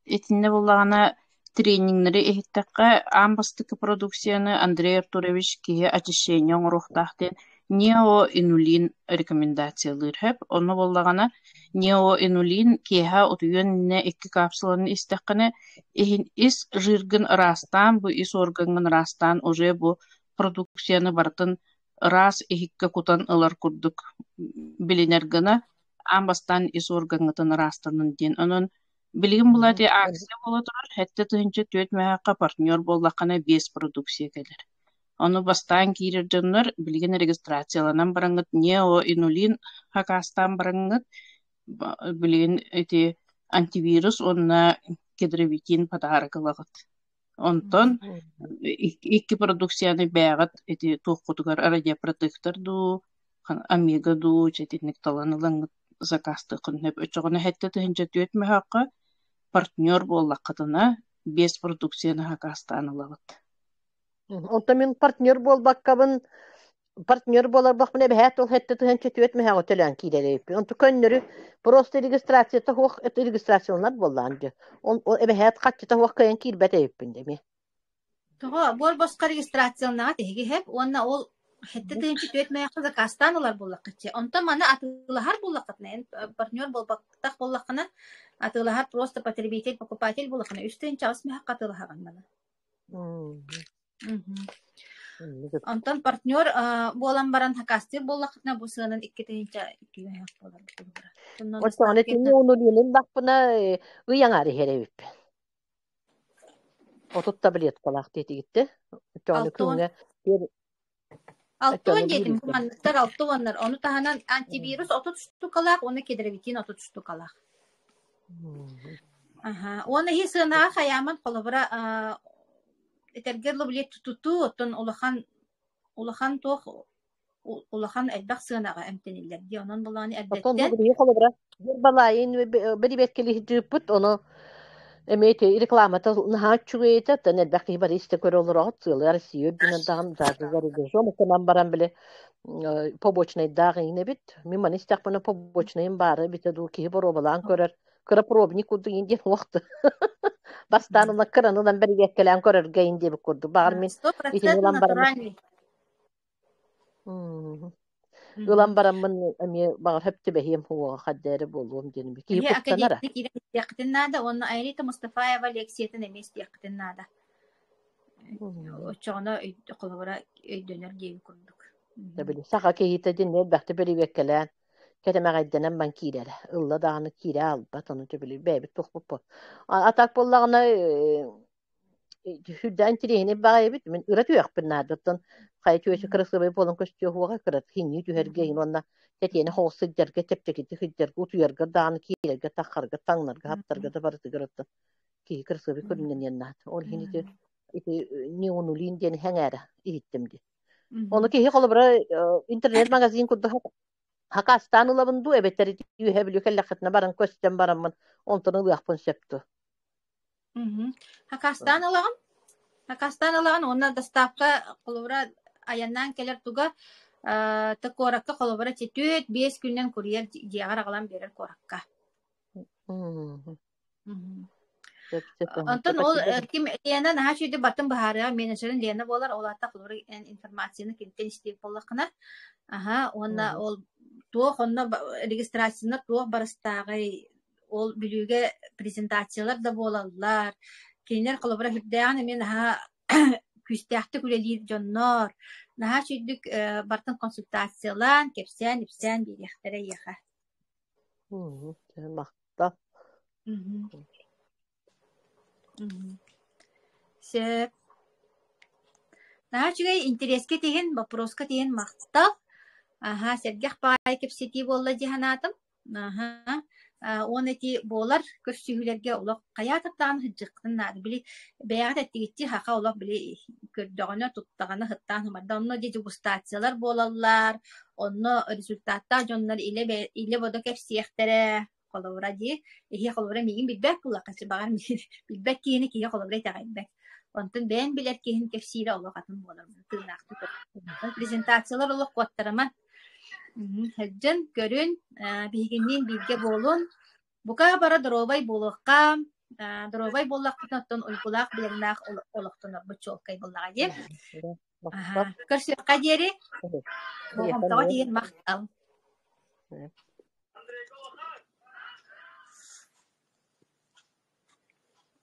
Итиннэ буоллаҕына трениннэри иһиттэххэ, аан бастакы продукцияны Андрей Артурович киһи очищение оҥоруохтаах диэн неоинулин рекомендациялыыр сөп. Онно буоллаҕына неоинулин киэһэ утуйуон иннинэ икки капсуланы истэххинэ, иһин ис жиргын ыраастаан, бу ис органҥын ыраастаан уже бу продукцияны барытын ыраас иһиккэ кутан ылар курдук билинэр гына аан бастаан ис уоргаҥҥытын ыраастанын диэн. Онон билигин була ити акция буола турар, 7400 мөһөөххө партнер буоллаххына 5 продукция кэлэр. Ону бастаан киирэр дьоннор билигин регистрацияланан бараҥҥыт неоинулин хакаастаан бараҥҥыт билигин ити антивирус уонна кедровитин подарок ылаҕыт. Онтон икки продукцияны бэйэҕит ити туоххутугар радиопротектор дуу, омега дуу чэ итинник талан ылаҥҥыт заказтыаххын сөп. Оччоҕуна 7400 мөһөөххө партнер буоллаххытына 5 продукцияны сакаастаан ылаҕыт. Онтон мин партнер буолбаккабын партнер буоларбахпын эбэһээт ол 7400 мөһөөҕү төлөөн киирэр эбиппин. Онту көннөрү просто регистрацията суох это регистрацияланар буоллаҕын дьэ. Ол эбэһээт хаччыта суох кыайан киирбэт эбиппин дэмиэ. Тоҕо буор босхо регистрацияланаҕыт эһиги иһэп уонна ол 7400 мөһөөххө заказтаан ылар буоллаххыт дии. Онтон маны атыылаһар буоллаххытына, эн партнер буолбатах буоллаххына, атыылаһар просто потребитель, покупатель буоллаххына, 3800 мөһөөххө атыылаһаҕын маны. Онтон партнер буолан баран хакастыыр буоллаххытына бу сыанан 2002 буолар буолара. Оччоҕуна итини унулуунун бахпына ый аҥаар иһэр эбиппин. 30 таблеткалаах диэтигиттэ. Оччоҕуна күҥҥэ 60 диэтим бу манныктар 60-нар. Ону таһынан антивирус 30 штукалаах уонна кедровитин 30 штукалаах. Аха. Уонна иһи сыанаҕа хайааман холобура этэргэ дылы билиэт тутуу оттон улахан улахан туох улахан элбэх сыанаҕа эмтэниллэр дии. Онон булааны Оттон бу эрдэттэн билиги холобура Гербалайын бирибиэккэлиһдьыыппыт ону эмиэ ити рекламата наһаа үчүгэй этэ оттон элбэх киһи бары истэ көрө олороҕут сыалыгар Россия үрдүнэн даҕаны даже за рубежом ыкканан баран били побочнайдаах иҥин эбит мин маны истэхпинэ побочнайым баара эбитэ дуу киһи боруобалаан көрөр кыра пробник курдук иин диэн уохту бастаан ылан кыраны ылан бэрибиэккэлээн көрөргө иин диэбит курдук баҕар мин итини 100% ылан баран натуральный. Ылан бараммын эмиэ баҕар сөп түбэһиэм уоҕа хаддээри буолуом диэн киһи Эмиэ куттанара. академияны киирэн истиэххитин наада уонна Айрита Мустафаева лекциятын эмиэ истиэххитин наада. Оччоҕуна холобура өйдөнөр диэби курдук. Били саха киһитэ дьин элбэхтик бирибиэккэлээн кэтэмэҕэйдэнэн бан киирэрэ. Ылла даҕаны киирэ албат, ону били бэйэбит туохпут А так буоллаҕына Сүрдээх интириэһинэй баҕайы эбит. Мин ыра түһүөхпүн наада. Оттон хайа түөсү кырасыабай буолан көстүө суоҕа, кыра хиннии түһэргэ иһин уонна тэтиэнэх оҕус сылдьарга, чэпчэкитик сылдьарга, утуйарга даҕаны киирэргэ, таххарга, таҥнарга, хаптарга да барытыгар оттон киһи кырасыабай көрүннэниэн наада. Ол иһин ити ити неонулин диэн сэҥээрэ иһиттим дии. Ону киһи холобура интернет-магазин курдук хакастаан ылабын дуу эбэтэр ити үөһэ бүлүү кэллэххитинэ баран көстөн бараммын онтон ылыахпын сөп дуо? Хакастаан ылаҕын? Хакастаан ылаҕын уонна доставка холобура айаннаан кэлэр туга э куоракка холобура 4-5 күнүнэн курьер дьиэҕэр аҕалан биэрэр куоракка. Онтон ол ким Лена наһаа үчүгэйдик бартын быһаарыаҕа менеджерин Лена буолар ол аата холобура эн информацияны киниттэн истиэх буоллаххына аһа уонна ол туох онно регистрацияны туох барыстааҕый Ол Бүлүүгэ презентациялар да буолаллар. Кинилэр холобура сүрдээҕин эмиэ наһаа күүстээхтик үлэлиир дьоннор. Наһаа үчүгдүк барытын консультациялаан, кэпсээн-ипсээн биэриэхтэрэ эйиэхэ. Махтал. Сөп. Наһаа үчүгэй интэриэскэ тиһин, боппуруоска тиһин махтал. Аһаа, сэргэх баҕайы кэпсэтии буолла дии санаатым. Аһа. Уонна ити буолар көрсүһүүлэргэ олох хайаатар даҕаны сылдьыаххытын наада. Били бэйэҕит эттигитчи саха олох били көрдөҕүнэ, туттаҕына сыттаан сымарда. Онно дьэ дегустациялар буолаллар, онно результаттаах дьоннор илэ илэ-бодо кэпсиэхтэрэ. Холобура дии, эһи холобура миигин билбэт буоллахха, баҕар билбэт киһини киһи холобура итэҕэйбэт. Онтон бэйэҥ билэр киһин кэпсиирэ олох атын буолар, тыыннаахтык. Презентациялар олох куоттарыма. Сылдьын, көрүн, биһигинниин бииргэ буолун. Бука бары доруобай буолуохха, доруобай буоллахпытына оттон уйгулаах быйаҥнаах олохтонорбут чуолкай буоллаҕа дии. Көрсүөххэ диэри. Болҕомтоҕо тиийэн махтал.